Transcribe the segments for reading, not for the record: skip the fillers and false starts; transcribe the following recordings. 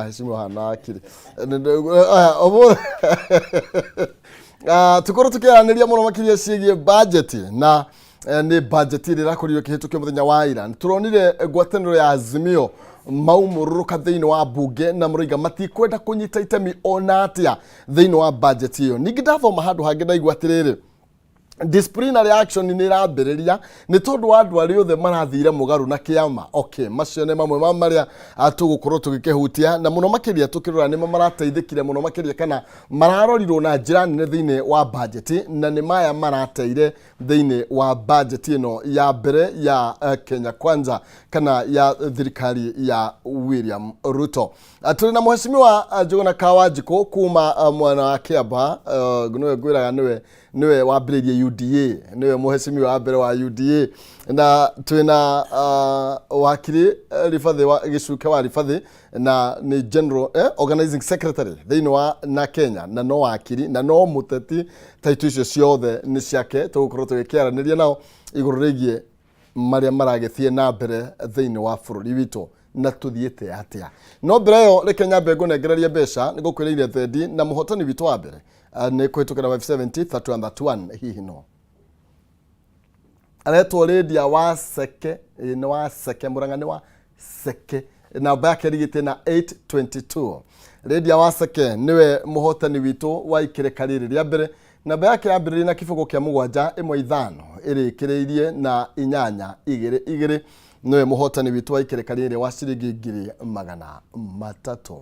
Heshima hana akiri ũmũthĩ tũkorwo tũkĩaranĩria mũno makĩria ciĩgiĩ budget na nĩ budget ĩrĩa ĩrakorirwo ĩkĩhĩtũkio mũthenya wa ira. Tũronire ngwatanĩro ya Azimio maumũrũrũka thĩinĩ wa mbunge na mũraiga matikwenda kũnyita itemi ona atĩa thĩinĩ wa budget ĩyo. Ningĩ ndathoma handũ hangĩ ndaigua atĩrĩrĩ, disciplinary action nĩ ĩrambĩrĩria nĩ tondũ wa andũ arĩa othe marathire mũgarũ na kĩama. Okay, macio nĩ mamwe ma marĩa tũgũkorwo tũgĩkĩhutia na mũno makĩria tũkĩrora nĩmo marateithĩkire mũno makĩria kana mararorirwo na njĩra nene thĩinĩ wa budget, na nĩ maya marateire thĩinĩ wa budget ĩno ya mbere ya Kenya Kwanza kana ya thirikari ya William Ruto. Tũrĩ na mheshimiwa Njuguna Kawanjikũ kuma mwena wa Kiambaa, nĩwe ngwĩraga nĩwe wambĩrĩirie UDA, nĩwe mheshimiwa wa mbere wa UDA, na twĩna wakiri Ribathĩ wa Gĩcuke wa Ribathĩ, na nĩ general organizing secretary thĩinĩ wa na Kenya, na no wakiri na no mũteti. Taitũ icio ciothe nĩ ciake. Tũgũkorwo tũgĩkĩaranĩria nao igũrũ rĩgiĩ marĩa maragĩthiĩ na mbere thĩinĩ wa bũrũri witũ na tũthiĩte atĩa. No mbere ĩyo, reke nyambe ngũnengererie mbeca. Nĩ ngũkwĩrĩire thendi na mũhotani witũ wa mbere nĩ kũhĩtũkĩra 570 31 31. Hihi no aretwo Lydia wa Seke? Ĩ, nĩ wa Seke, Mũrang'a nĩ wa Seke. Namba yake ĩrigĩte na 822. Lydia wa Seke nĩwe mũhotani witũ wa ikĩrĩka rĩrĩ rĩa mbere. Namba yake yambĩrĩirie na kĩbũgũ kĩa 7 1 5, ĩrĩkĩrĩirie na 8 2 2. Nĩwe mũhotani witũ wa ikĩrĩka rĩrĩ wa ciringi 300,000.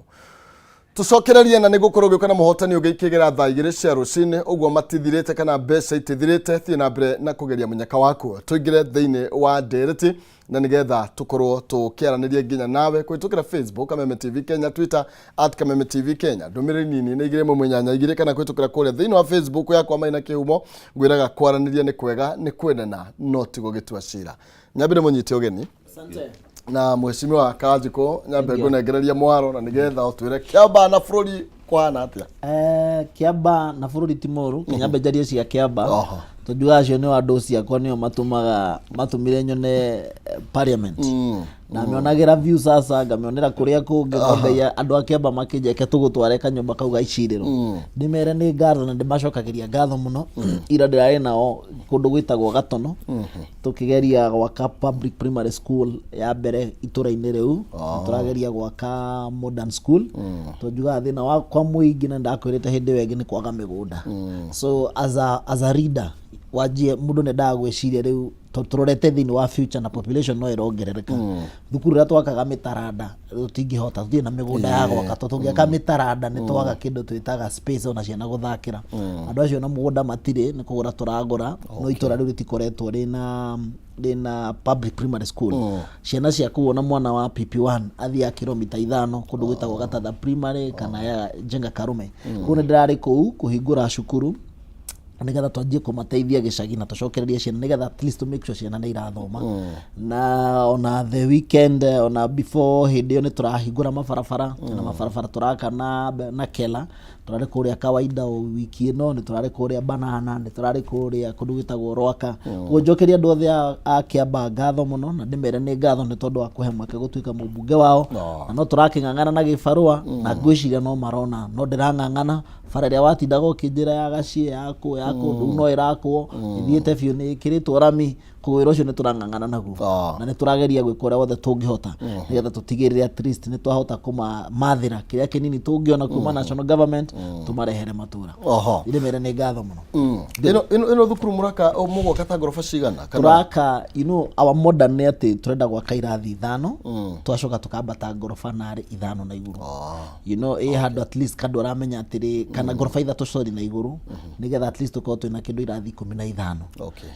Tũcokererie na nĩ gũkorwo gĩũka na mũhotani ũngĩ ikĩgera thaa 2 cia rũcinĩ. Ũguo matithirĩte kana mbeca itithirĩte. Thiĩ na mbere na kũgeria mũnyaka waku. Tũingĩre thĩinĩ wa ndereti na nĩgetha tũkorwo tũkĩaranĩria nginya nawe kũhĩtũkĩra Facebook Kameme TV Kenya, Twitter @KamemeTVKenya. Ndũmĩrĩri nini nĩ 2 1 8 2, kana kũhĩtũkĩra kũrĩa thĩinĩ wa Facebook yakwa Maina Kĩhumo. Ngwĩraga kwaranĩria nĩ kwega, nĩ kwendana no ti gũgĩtua cira. Nyambire mũnyite ũgeni. Asante. Na mheshimiwa Kanjikũ, nyambe ngũnengereria mwaro na nĩgetha ũtwĩre Kĩamba na bũrũri kũhana atĩa. Kĩamba na bũrũri ti mũru. Nyambe njarie cia Kĩamba, tondũ acio nĩo andũ ciakwa, nĩo matũmaga matũmire nyone parliament. Ndamĩonagĩra view, sasa ngamĩonera kũrĩa kũngĩ, no Ngai andũ a Kĩamba makĩnjeke tũgũtware kanyũmba kau ga icirĩro. Ndĩmere nĩ ngatho na ndĩmacokagĩria ngatho mũno. Ira ndĩrarĩ nao kũndũ gwĩtagwo Gatono, tũkĩgeria gwaka public primary school ya mbere itũra-inĩ rĩu. Tũrageria gwaka modern school, tondũ njugaga thĩna wakwa mũingĩ, na ndakwĩrĩte hĩndĩ ĩyo ĩngĩ, nĩ kwaga mĩgũnda. So as a leader, wanjie mũndũ nĩ gwĩciria rĩu tũrorete thĩinĩ wa future na population no ĩrongerereka. Thukuru ĩrĩa twakaga mĩtaranda, tũtingĩhota, tũtirĩ na mĩgũnda ya gwaka, tondũ tũngĩaka mĩtaranda nĩ twaga kĩndũ twĩtaga space ona ciana gũthakĩra. Andũ acio na mũgũnda matirĩ, nĩ kũgũra tũragũra, no itũra rĩu rĩtikoretwo rĩna public primary school. Ciana cia kũu, ona mwana wa PP1 athiaga kilomita 5 kũndũ gwĩtagwo Gatatha Primary kana ya Njenga Karume. Kũu nĩ ndĩrarĩ kũu kũhingũra cukuru nigetha twanjie kũmateithia gĩcagi na tũcokererie ciana, nigetha at least to make sure ciana nĩ irathoma. Na ona the weekend ona before hĩndĩ ĩyo, nĩ tũrahingũra mabarabara na mabarabara tũraka na Kela. Tũrarĩ kũrĩa Kawaida o wiki ĩno, nĩ tũrarĩ kũrĩa Banana, nĩ tũrarĩ kũrĩa kũndũ gwĩtagwo Rwaka. Koguo njokeria andũ othe a Kĩamba ngatho mũno na ndĩmere nĩ ngatho nĩ tondũ wa kũhe mweke gũtuĩka mũmbunge wao. Na no tũrakĩng'ang'ana na gĩbarũa, na ngwĩciria no marona no ndĩrang'ang'ana. Bara ĩrĩa watindaga ũkĩnjĩra ya gaciĩ ya kũ rĩu no ĩrakwo, ĩthiĩte biũ, nĩ ĩkĩrĩtwo rami. Koguo wĩra ũcio nĩ tũrang'ang'ana naguo na nĩ tũrageria gwĩka ũrĩa wothe tũngĩhota nĩgetha tũtigĩrĩre at least nĩ twahota kũmamathĩra kĩrĩa kĩnini tũngĩona kuma national government, tũmarehere matũra. Ndĩmere nĩ ngatho mũno. Ĩno thukuru mũraka, mũgwaka ta ngoroba cigana kana? Tũraka, our modern nĩ atĩ tũrenda gwaka irathi ithano, twacoka tũkambata ngoroba narĩ ithano na igũrũ. Ĩ handũ at least kandũ aramenya atĩrĩ, kana ngoroba ithatũ, sorry, na igũrũ, nĩgetha at least tũkorwo twĩna kĩndũ irathi 15,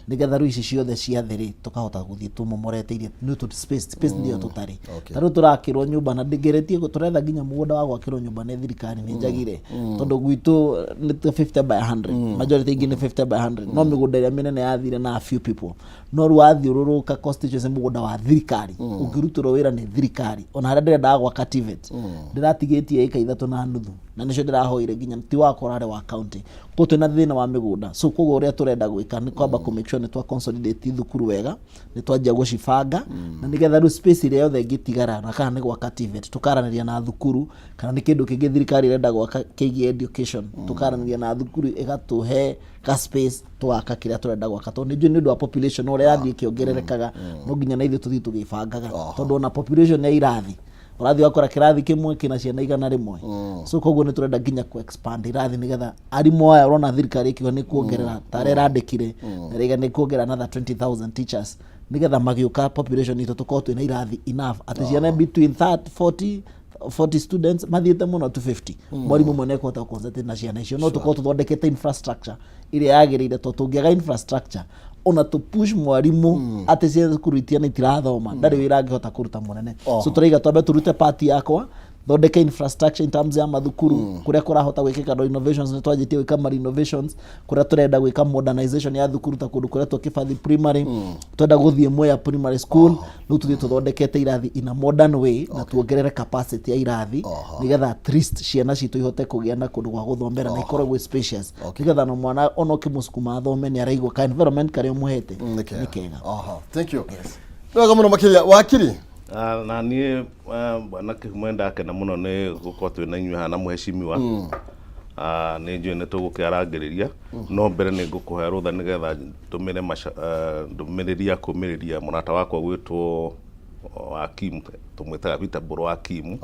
nĩgetha rĩu ici ciothe cia thĩ rĩ, tũkahota gũthiĩ tũmomorete iria nĩ tũ space nĩyo tũtarĩ. Ta rĩu tũrakĩrwo nyũmba na ndĩgeretie, tũretha nginya mũgũnda wa gwakĩrwo nyũmba nĩ thirikari, nĩ njagire, tondũ gwitũ nĩ ta 50 by 100, majority ingĩ nĩ 50 by 100, no mĩgũnda ĩrĩa mĩnene yathire na a few people. No rĩu wathiũrũrũka constituency, mũgũnda wa thirikari ũngĩrutĩrwo wĩra nĩ thirikari, ona harĩa ndĩrendaga gwaka TVET, ndĩratigĩtie ĩka 3.5, na nĩcio ndĩrahoire nginya ti wakwa, ũrarĩ wa county. Koguo twĩna thĩna wa mĩgũnda. So koguo ũrĩa tũrenda gwĩka nĩ kwamba kũ make sure nĩ twa consolidate thukuru. thukuru wega, nĩ twanjia gũcibanga na nĩgetha rĩu space ĩrĩa yothe ĩngĩtigara, na kana nĩ gwaka TVET tũkaranĩria na thukuru, kana nĩ kĩndũ kĩngĩ thirikari ĩrenda gwaka kĩgiĩ education, tũkaranĩria na thukuru ĩgatũhe ka space tũgaka kĩrĩa tũrenda gwaka, tondũ nĩ njũĩ nĩ ũndũ wa population ũrĩa yathiĩ ĩkĩongererekaga, no nginya na ithuĩ tũthiĩ tũgĩbangaga, tondũ ona population ya irathi, ũrathiĩ ũgakora kĩrathi kĩmwe kĩna ciana 100. So koguo nĩ tũrenda nginya ku expand irathi nĩgetha arimũ aya ũrona thirikari ĩkiuga nĩ kuongerera, ta arĩa ĩrandĩkire na ĩraiga nĩ kuongerera another 20,000 teachers, nĩgetha magĩũka population itũ tũkorwo twĩna irathi enough atĩ ciana between 30 40 40 students, mathiĩte mũno to 50, mwarimũ ũmwe nĩekũhota concentrate na ciana icio. No tũkorwo tũthondekete infrastructure ĩrĩa yagĩrĩire, tondũ tũngĩaga infrastructure, ona tũ push mwarimũ atĩ ciana thukuru itiana itirathoma, ndarĩ wĩra angĩhota kũruta mũnene. So tũraiga twambe tũrute part yakwa, thondeke infrastructure in terms ya mathukuru, kũrĩa kũrahota gwĩkĩka no innovations. Nĩ twanjĩtie gwĩka ma renovations kũrĩa tũrenda gwĩka modernization ya thukuru, ta kũndũ kũretwo Kĩbathi Primary, twenda gũthiĩ Mwea Primary School. Rĩu tũthiĩ tũthondekete irathi in a modern way na tuongerere capacity ya irathi, nĩgetha at least ciana citũ ihote kũgĩa na kũndũ gwa gũthomera na ikorwo gwĩ spacious, nĩgetha no mwana ona ũkĩmũcukuma athome nĩ araigua ka environment karĩa ũmũhete nĩ nĩ kega. Aha, thank you. Nĩ wega mũno makĩria, wakiri. Ah, na niĩ bwana Kĩhumo ndakena mũno nĩ gũkorwo twĩ na inyuĩ haha na mũhecimiwa. Ah, nĩ njũĩ nĩ tũgũkĩarangĩrĩria, no mbere nĩ ngũkũhe rũtha nĩgetha ndũmĩre ndũmĩrĩri ya kũmĩrĩria mũrata wakwa gwĩtwo Hakimu, tũmwĩtaga Peter Mbũrũ Hakimu.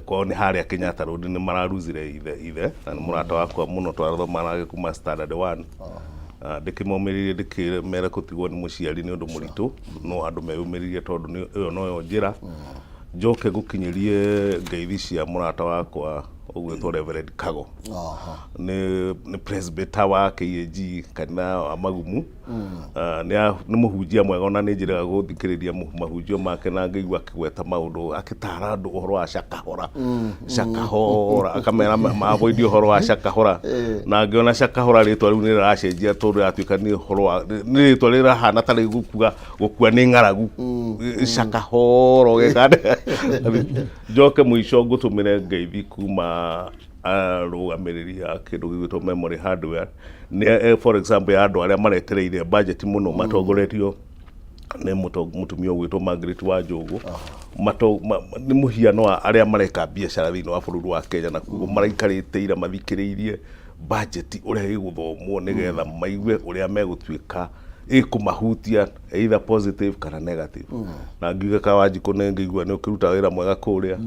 Kwao nĩ harĩa Kenyatta Road, nĩ mararuzire ithe na nĩ mũrata wakwa mũno, twathoma nake kuma standard one. Ah, ndĩkĩmomĩrĩrie, ndĩkĩmere gũtigwo nĩ mũciari nĩ ũndũ mũritũ, no andũ meyũmĩrĩrie tondũ ĩyo noyo njĩra. Njoke ngũkinyĩrie ngeithi cia mũrata wakwa ũgwĩtwo Reverend Kago, nĩ presbyter wa KAG kanitha wa Magumu. Ah, nĩ mũhunjia mwega, ona nĩ njĩrĩga gũthikĩrĩria mahunjio make na ngĩigua akĩgweta maũndũ, akĩtara andũ ũhoro wa cakahora cakahora, akamera maavoid ũhoro wa cakahora, na ngĩona cakahora rĩtwa rĩu nĩ rĩracenjia tondũ rĩratuĩka nĩ ũhoro wa nĩ rĩtwa rĩrahana ta rĩu gũkua nĩ ng'aragu, cakahora ũgeka. Njoke mũico ngũtũmĩre ngeithi kuma arũgamĩrĩri a kĩndũ gĩgwĩtwo Memory Hardware, nĩ for example ya andũ arĩa maretereire budget mũno, matongoretio nĩ mũtumia ũgwĩtwo Margaret wa Njũgũ. Nĩ mũhiano wa arĩa mareka biacara thĩinĩ wa bũrũri wa Kenya, na koguo maraikarĩte ira mathikĩrĩirie budget ũrĩa ĩgũthomwo nĩgetha maigue ũrĩa megũtuĩka ĩkũmahutia, either positive kana negative. Na ngiuge Kawanjikũ, nĩ ngĩigua nĩ ũkĩruta wĩra mwega kũrĩa,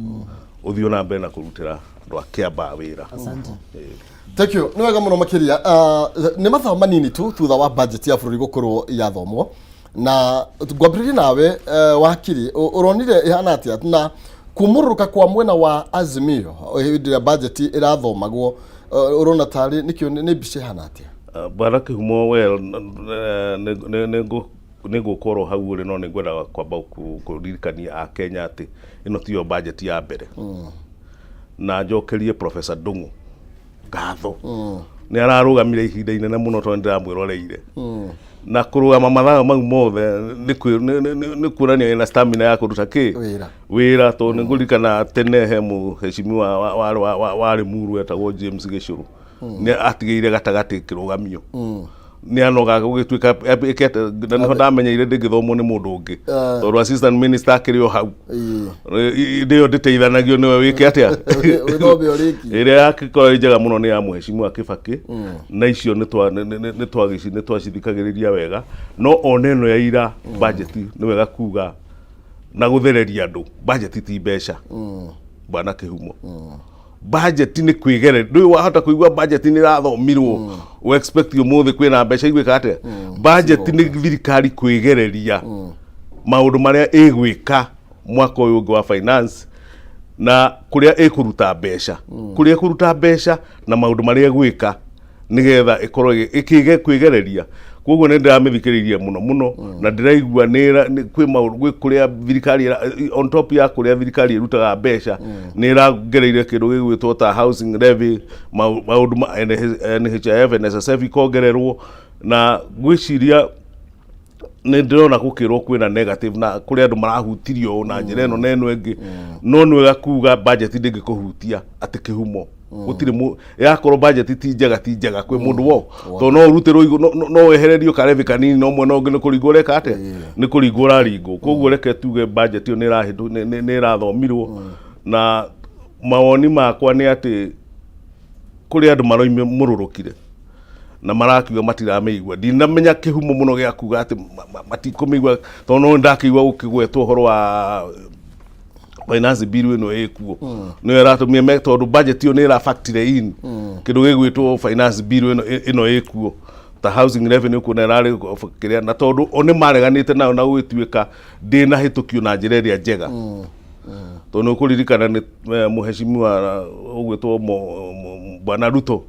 ũthiĩ na mbere na kũrutĩra andũ a Kĩambaa wĩra. Asante. Thank you, nĩ wega mũno makĩria. Nĩ mathaa manini tu thutha wa budget ya bũrũri gũkorwo yathomwo, na ngwambĩrĩria nawe, wakiri, ũronire ĩhana atĩa na kumũrũrũka kwa mwena wa Azimio hĩndĩ ĩrĩa budget ĩrathomagwo? Ũrona tarĩ nĩkĩo nĩ mbica ĩhana atĩa? Bwana Kĩhumo, well, nĩ ngũkorwo hau ũrĩ, no nĩ ngwenda kwamba kũririkania Akenya atĩ ĩno tiyo budget ya mbere, na njokerie Professor Ndung'u ngatho, nĩ ararũgamire ihinda inene mũno tondũ ndĩramwĩroreire na kũrũgama mathaa mau mothe nĩ kuonania ĩna stamina ya kũruta kĩ wĩra. Wĩra, tondũ nĩ ngũririkana tene he mũhecimiwa warĩ Muru etagwo James Gĩcũrũ, nĩ atigĩire gatagatĩ kĩrũgamio nĩ anoga gũgĩtuĩka na nĩho ndamenyeire ndĩngĩthomwo nĩ mũndũ ũngĩ, tondũ assistant minister akĩrĩ o hau. Ndĩyo ndĩteithanagio nĩwe wĩke atĩa. Wĩthome ũrĩkie. Ĩrĩa yakĩkorwo ĩ njega mũno nĩ ya mũhecimiwa Kĩbakĩ, na icio nĩ twacithikagĩrĩria wega, no ona ĩno ya ira budget nĩ wega kuga na gũthereria andũ, budget ti mbeca, bwana Kĩhumo. Budget nĩ kwĩgere, ndũĩ wahota kũigua budget nĩ ĩrathomirwo ũ expect ũmũthĩ kwĩna mbeca igwĩka atĩa. Budget nĩ thirikari kwĩgereria maũndũ marĩa ĩgwĩka mwaka ũyũ ũngĩ wa finance, na kũrĩa ĩkũruta mbeca, kũrĩa ĩkũruta mbeca na maũndũ marĩa ĩgwĩka nĩgetha ĩkorwo ĩkĩge kwĩgereria. Koguo nĩ ndĩramĩthikĩrĩria mũno mũno na ndĩraigua nĩ kwĩ maũndũ gwĩ kũrĩa thirikari on top ya kũrĩa thirikari ĩrutaga mbeca, nĩ ĩrongereire kĩndũ gĩgwĩtwo ta housing levy, maũndũ ma NHIF, NSSF ikongererwo, na ngwĩciria nĩ ndĩrona gũkĩrwo kwĩna negative na kũrĩ andũ marahutirio na njĩra ĩno na ĩno ĩngĩ, no nĩ wega kuga budget ndĩngĩkũhutia atĩ Kĩhumo. Gũtirĩ yakorwo budget ti njega, ti njega kwĩ mũndũ wo, tondũ no ũrutĩrwo no wehererio karebi kanini, no mwena ũngĩ nĩ kũringwo ũreka atĩa, nĩ kũringwo ũraringwo. Koguo reke tuge budget ĩyo nĩ ĩrathomirwo, na mawoni makwa nĩ atĩ kũrĩ andũ maroime mũrũrũkire na marakiuga matiramĩigua. Ndinamenya kĩhumo mũno gĩa kuga atĩ matikũmĩigua, tondũ no ndakĩigua gũkĩgwetwo ũhoro wa finance bill ĩno ĩkuo, nĩyo ĩratũmire me, tondũ budget ĩyo nĩ ĩra factor in kĩndũ gĩgwĩtwo finance bill ĩno ĩkuo, ta housing revenue kuona ĩrarĩ kĩrĩa, na tondũ o nĩ mareganĩte nayo na gũgĩtuĩka ndĩnahĩtũkio na njĩra ĩrĩa njega, tondũ nĩ ũkũririkana nĩ mũheshimiwa ũgwĩtwo Bwana Ruto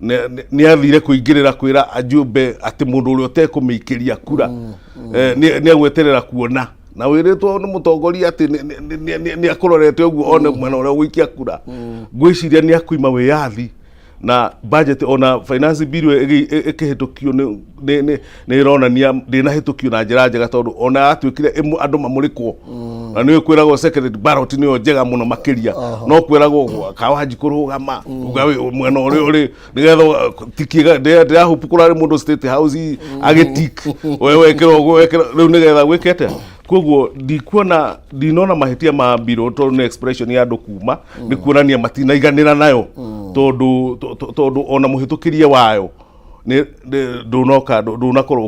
nĩ athire kũingĩrĩra kwĩra ajumbe atĩ mũndũ ũrĩa ũtekũmĩikĩria kura nĩ agweterera kuona, na wĩrĩtwo nĩ mũtongoria atĩ nĩ akũrorete ũguo one mwena ũrĩa ũgũikia kura. Ngwĩciria nĩ akuima wĩyathi na budget, ona finance bill ĩkĩhĩtũkio nĩ ĩronania ndĩnahĩtũkio na njĩra njega, tondũ ona yatuĩkire andũ mamũrĩkwo, na nĩ kwĩragwo secret ballot nĩyo njega mũno makĩria, no kwĩragwo kawanji kũrũgama uga mwena ũrĩa ũrĩ nĩgetha tikiga ndĩrahupu kũrarĩ mũndũ State House agĩtik we wekĩra ũguo wekĩra rĩu nĩgetha gwĩke atĩa. Koguo ndikuona, ndinona mahĩtia ma mbirũ, tondũ nĩ expression ya andũ kuma nĩ kuonania matinaiganĩra nayo, tondũ tondũ ona mũhĩtũkĩrie wayo nĩ ndũnoka, ndũnakorwo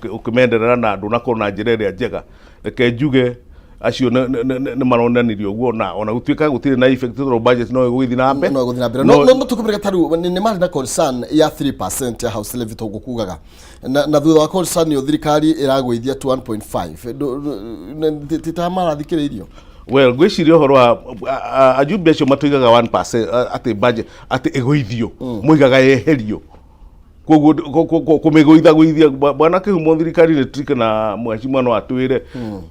ũkĩmenderera na ndũnakorwo na njĩra ĩrĩa njega. Reke njuge acio nĩ maronanirie ũguo, na ona gũtuĩka gũtirĩ na effect, tondũ budget no ĩgũgĩthiĩ na mbere. No gũthiĩ na mbere, no tũkũmĩreka tarĩu nĩ marĩ na concern ya 3% ya house levy tũgũkugaga, na thutha wa concern ĩyo thirikari ĩragũithia to 1.5. Ti ta marathikĩrĩirio. Well, ngwĩciria ũhoro wa ajumbe acio matuigaga 1% atĩ budget atĩ ĩgũithio, moigaga yeherio. Koguo kũmĩgũitha gũithia, bwana kĩhumo, thirikari nĩ trick, na mheshimiwa no atwĩre,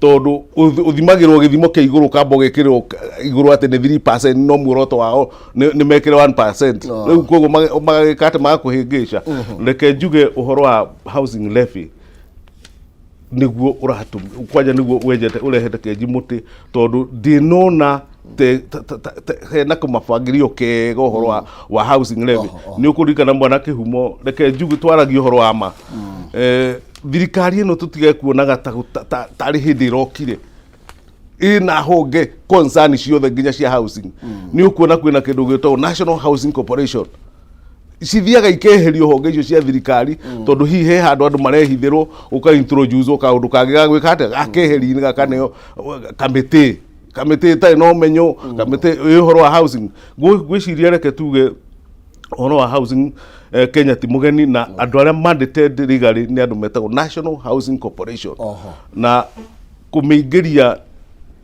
tondũ ũthimagĩrwo gĩthimo kĩa igũrũ, ũkamba ũgekĩrwo igũrũ atĩ nĩ 3%, no muoroto wao nĩ mekĩre 1%. Rĩu koguo magagĩka atĩ magakũhĩngĩca. Reke njuge ũhoro wa housing levy nĩguo ũratũ kwanja nĩguo wenjete ũrehete kenji mũtĩ, tondũ ndinona hena kũmabangĩrio kega ũhoro wa housing levy. Nĩ ũkũririkana, mwana kĩhumo, reke njuge twaragie ũhoro wa ma. Thirikari ĩno tũtige kuonaga tarĩ hĩndĩ ĩrokire ĩna honge concern ciothe nginya cia housing. Nĩ ũkuona kwĩna kĩndũ gĩtagwo National Housing Corporation, cithiaga ikeherio honge icio cia thirikari, tondũ hihi he handũ andũ marehithĩrwo, ũka introduce kaũndũ kangĩ ga gwĩka atĩa, gakeheri-inĩ gakaneo kamĩtĩ ĩtarĩ na ũmenyo, kamĩtĩ ĩ ũhoro wa housing. Ngwĩciria reke tuge ũhoro wa housing Kenya ti mũgeni, na andũ arĩa mandated legally nĩ andũ metagwo National Housing Corporation. Na kũmĩingĩria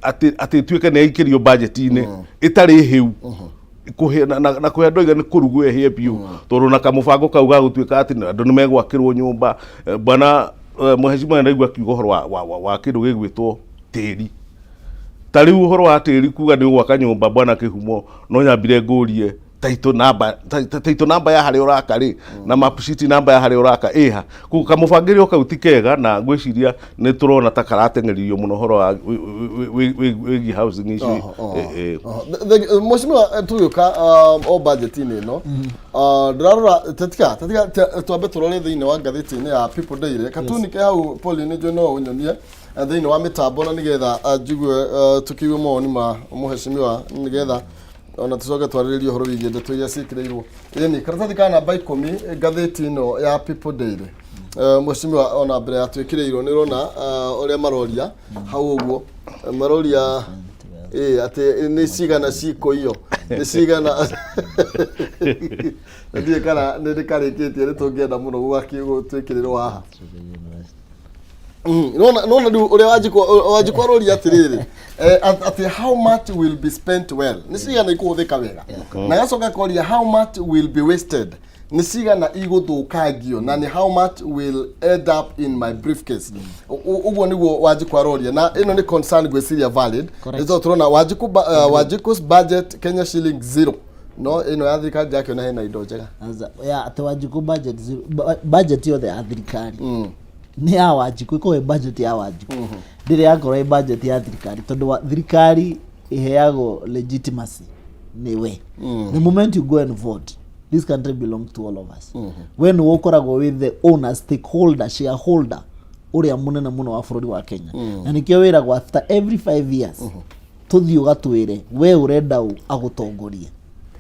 atĩ ĩtuĩke nĩ yaikĩrio budget-inĩ ĩtarĩ hĩu, kũhe na kũhe andũ aiga nĩ kũrugwo ĩhĩe biũ, tondũ na kamũbango kau ga gũtuĩka atĩ andũ nĩ megwakĩrwo nyũmba. Bwana mheshimiwa ndaigua akiuga ũhoro wa kĩndũ gĩgwĩtwo tĩri. Ta rĩu ũhoro wa tĩri kuga nĩ ũgwaka nyũmba, bwana kĩhumo, no nyambire ngũrie title number, title number ya harĩa ũraka rĩ, na map sheet number ya harĩa ũraka ĩha. Koguo kamũbangĩrio kau ti kega, na ngwĩciria nĩ tũrona ta karateng'eririo mũno ũhoro wa wĩgiĩ housing issue. Mheshimiwa, tũgĩũka o budget-inĩ ĩno, ndĩrarora tetika twambe tũrore thĩinĩ wa ngathĩti-inĩ ya People Daily katuni ke hau. Pauline, nĩnjũĩ no ũnyonie thĩinĩ wa mĩtambo, na nĩgetha njigue tũkĩigue mawoni ma mũheshimiwa, nĩgetha ona tũcoke twarĩrĩrie ũhoro wĩgiĩ ndeto iria ciĩkĩrĩirwo. Ĩni karatathi ka namba 10 ngathĩti ĩno ya People Daily. Mheshimiwa, ona mbere ya twĩkĩrĩirwo, nĩ ũrona ũrĩa maroria hau ũguo. Maroria ĩ atĩ nĩ cigana cikũiywo, nĩ cigana, ndiũĩ kana nĩ ndĩkarĩkĩtie. Nĩ tũngĩenda mũno gũgakĩtwĩkĩrĩrwo haha. Nona rĩu ũrĩa Wanjikũ aroria atĩrĩrĩ, atĩ how much will be spent well, nĩ cigana ikũhũthĩka wega, na gacoka koria how much will be wasted, nĩ cigana igũthũkangio, na nĩ how much will end up in my briefcase. Ũguo nĩguo Wanjikũ aroria, na ĩno nĩ concern ngwĩciria valid. Correct. Nĩ tondũ tũrona Wanjikũ Wanjikũ's budget Kenya shilling zero, no ĩno ya thirikari ndĩrakĩona hena indo njega. Ya atĩ Wanjikũ budget zero, budget yothe ya thirikari nĩ ya Wanjikũ, ĩkorwo ĩ budget ya Wanjikũ, ndĩrĩ yakorwo ĩ budget ya thirikari, tondũ thirikari ĩheagwo legitimacy Nĩ we. The moment you go and vote, this country belongs to all of us. We nĩwe ũkoragwo wĩ the owner, stakeholder, shareholder ũrĩa mũnene mũno wa bũrũri wa Kenya. Na nĩkĩo wĩragwo after every 5 years tũthiĩ ũgatwĩre we ũrenda ũ agũtongorie.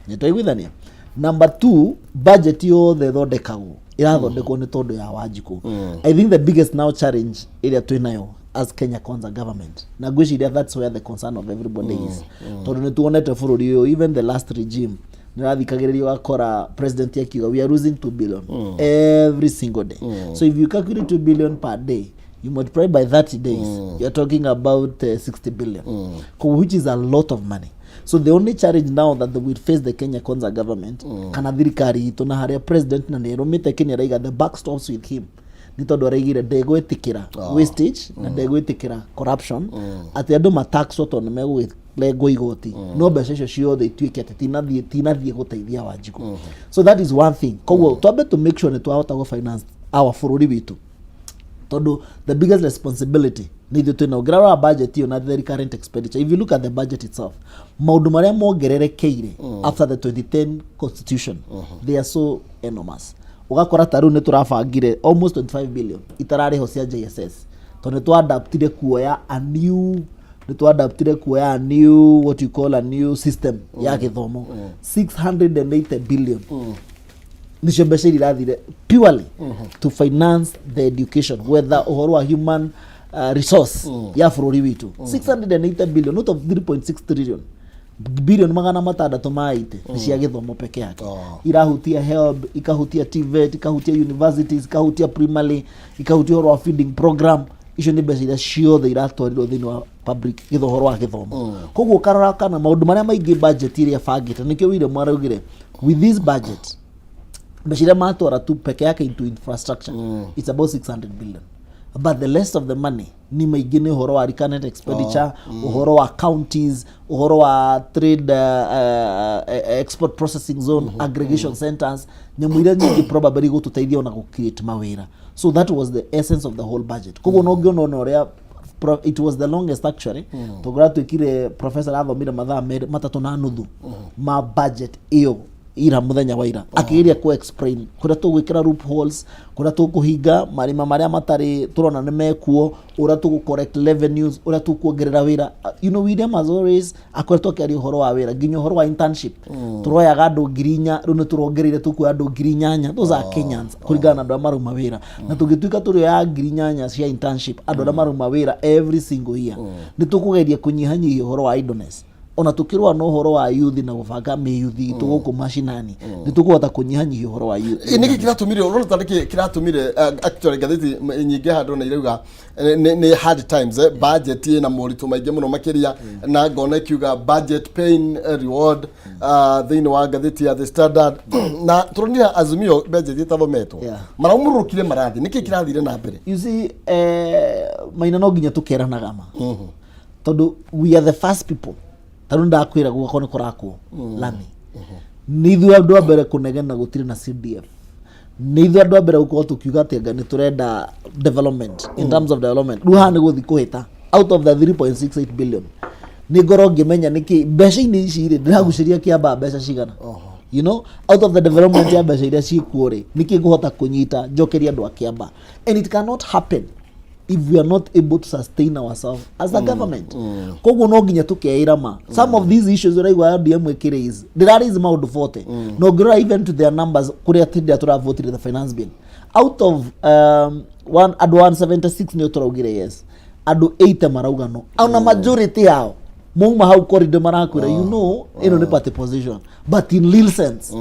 Nĩ twaiguithania? Number two, budget yothe ĩthondekagwo, ĩrathondekwo nĩ tondũ ya Wanjikũ. I think the biggest now challenge ĩrĩa twĩ nayo as Kenya Kwanza government, na ngwĩciria that's where the concern of everybody is, tondũ nĩ tuonete bũrũri ũyũ, even the last regime, nĩrathikagĩrĩria ũgakora president akiuga, "We are losing 2 billion every single day." So if you calculate 2 billion per day, you multiply by 30 days, you're talking about 60 billion. Which is a lot of money. So the only challenge now that they will face, the Kenya Kwanza government kana thirikari itũ, na harĩa president na nĩarũmĩte Kenya, araiga the buck stops with him, nĩ tondũ araigire ndegwĩtĩkĩra wastage na ndegwĩtĩkĩra corruption, atĩ andũ mataxwo tondũ nĩ megũrengwo igoti, no mbeca icio ciothe ituĩke atĩ tinathiĩ gũteithia Wanjikũ. So that is one thing. Koguo twambe to make sure nĩ twahota gũ finance our bũrũri witũ, tondũ the biggest responsibility nĩ ithuĩ twĩna. Ũngĩrora budget ĩyo na the recurrent expenditure, if you look at the budget itself, maũndũ marĩa mongererekeire after the 2010 constitution, they are so enormous. Ũgakora ta rĩu nĩ tũrabangire almost 25 billion itararĩho cia JSS, tondũ nĩ twaadaptire kuoya a new nĩ twaadaptire kuoya a new, what you call, a new system ya gĩthomo. 680 billion nicio mbeca iria irathire purely to finance the education, whether ũhoro wa human resource ya bũrũri witũ. 680 billion out of 3.6 trillion, bilioni 680 nĩ cia gĩthomo peke yake. Irahutia HELB, ikahutia TVET, ikahutia universities, ikahutia primary, ikahutia ũhoro wa feeding program. Icio nĩ mbeca iria ciothe iratwarirwo thĩinĩ wa public gĩtho ũhoro wa gĩthomo. Koguo ũkarora kana maũndũ marĩa maingĩ budget ĩrĩa ĩbangĩte, nĩkĩo William araugire with this budget, mbeca iria matwara tu peke yake into infrastructure, it's about 600 billion, but the rest of the money ni maingĩ, nĩ ũhoro wa recurrent expenditure, ũhoro wa counties, ũhoro wa trade, export processing zone, aggregation centers, nyamũ iria nyingĩ probably gũtũteithia ona gũ create mawĩra. So that was the essence of the whole budget. Koguo no ngĩona ona ũrĩa it was the longest actually, tondũ twĩkire, professor athomire mathaa 3.5 ma budget ĩyo ira, muthenya wa ira, akĩgeria ku explain kũrĩa tũgwĩkĩra loopholes, kũrĩa tũkũhinga marima marĩa matarĩ tũrona nĩ mekuo, ũrĩa tũgũ collect revenues, ũrĩa tũkuongerera wĩra. William as always akoretwo akĩaria ũhoro wa wĩra, nginya ũhoro wa internship. Tũroyaga andũ 4,000, rĩu nĩ tũrongereire tũkuoya andũ 8,000. Those are Kenyans kũringana na andũ arĩa marauma wĩra. Na tũngĩtuĩka tũrĩoya 8,000 cia internship, andũ arĩa marauma wĩra every single year, nĩ tũkũgeria kũnyihanyihia ũhoro wa idleness. Ona tukĩrũa na ũhoro wa youth na gũbanga mĩyuthi itũ gũkũ macinani, nĩ tũkũhota kũnyihanyihia ũhoro wa youth. Nĩkĩ kĩratũmire ũrona tarĩ kĩratũmire actually ngathĩti nyingĩ handũ na irauga nĩ hard times, budget ĩna moritũ maingĩ mũno makĩria, na ngona ikiuga budget pain, reward, thĩinĩ wa ngathĩti ya The Standard. Na tũronire Azimio budget ĩtathometwo, maraumũrũkire marathi. Nĩkĩ kĩrathire na mbere? You see, Maina, no nginya tũkeranaga ma, tondũ we are the first people. Tarĩu ndakwĩra gwakorwo nĩ kũrakwo lami, nĩ ithuĩ andũ a mbere kũnegena gũtirĩ na CDF, nĩ ithuĩ andũ a mbere gũkorwo tũkiuga atĩ anga nĩ tũrenda development. In terms of development, rĩu haha nĩ gũthiĩ kũhĩta out of the 3.68 billion, nĩ ngorwo ngĩmenya nĩkĩ mbeca-inĩ ici rĩ ndĩragucĩria kĩamba mbeca cigana. Out of the development ya mbeca iria ciĩkuo rĩ, nĩkĩ ngũhota kũnyita njokeria andũ a Kĩamba? And it cannot happen if we are not able to sustain ourselves as a government. Koguo no nginya tũkeĩra ma some of these issues ũraigua ODM ĩkĩraise, ndĩraraise maũndũ 40, na ũngĩrora even to their numbers kũrĩa tĩndĩa tũravotire the finance bill, out of andũ 176 nĩo tũraugire yes, andũ 80 marauga no. Ona majority yao mauma hau corridor marakwĩra, ĩno nĩ party position, but in real sense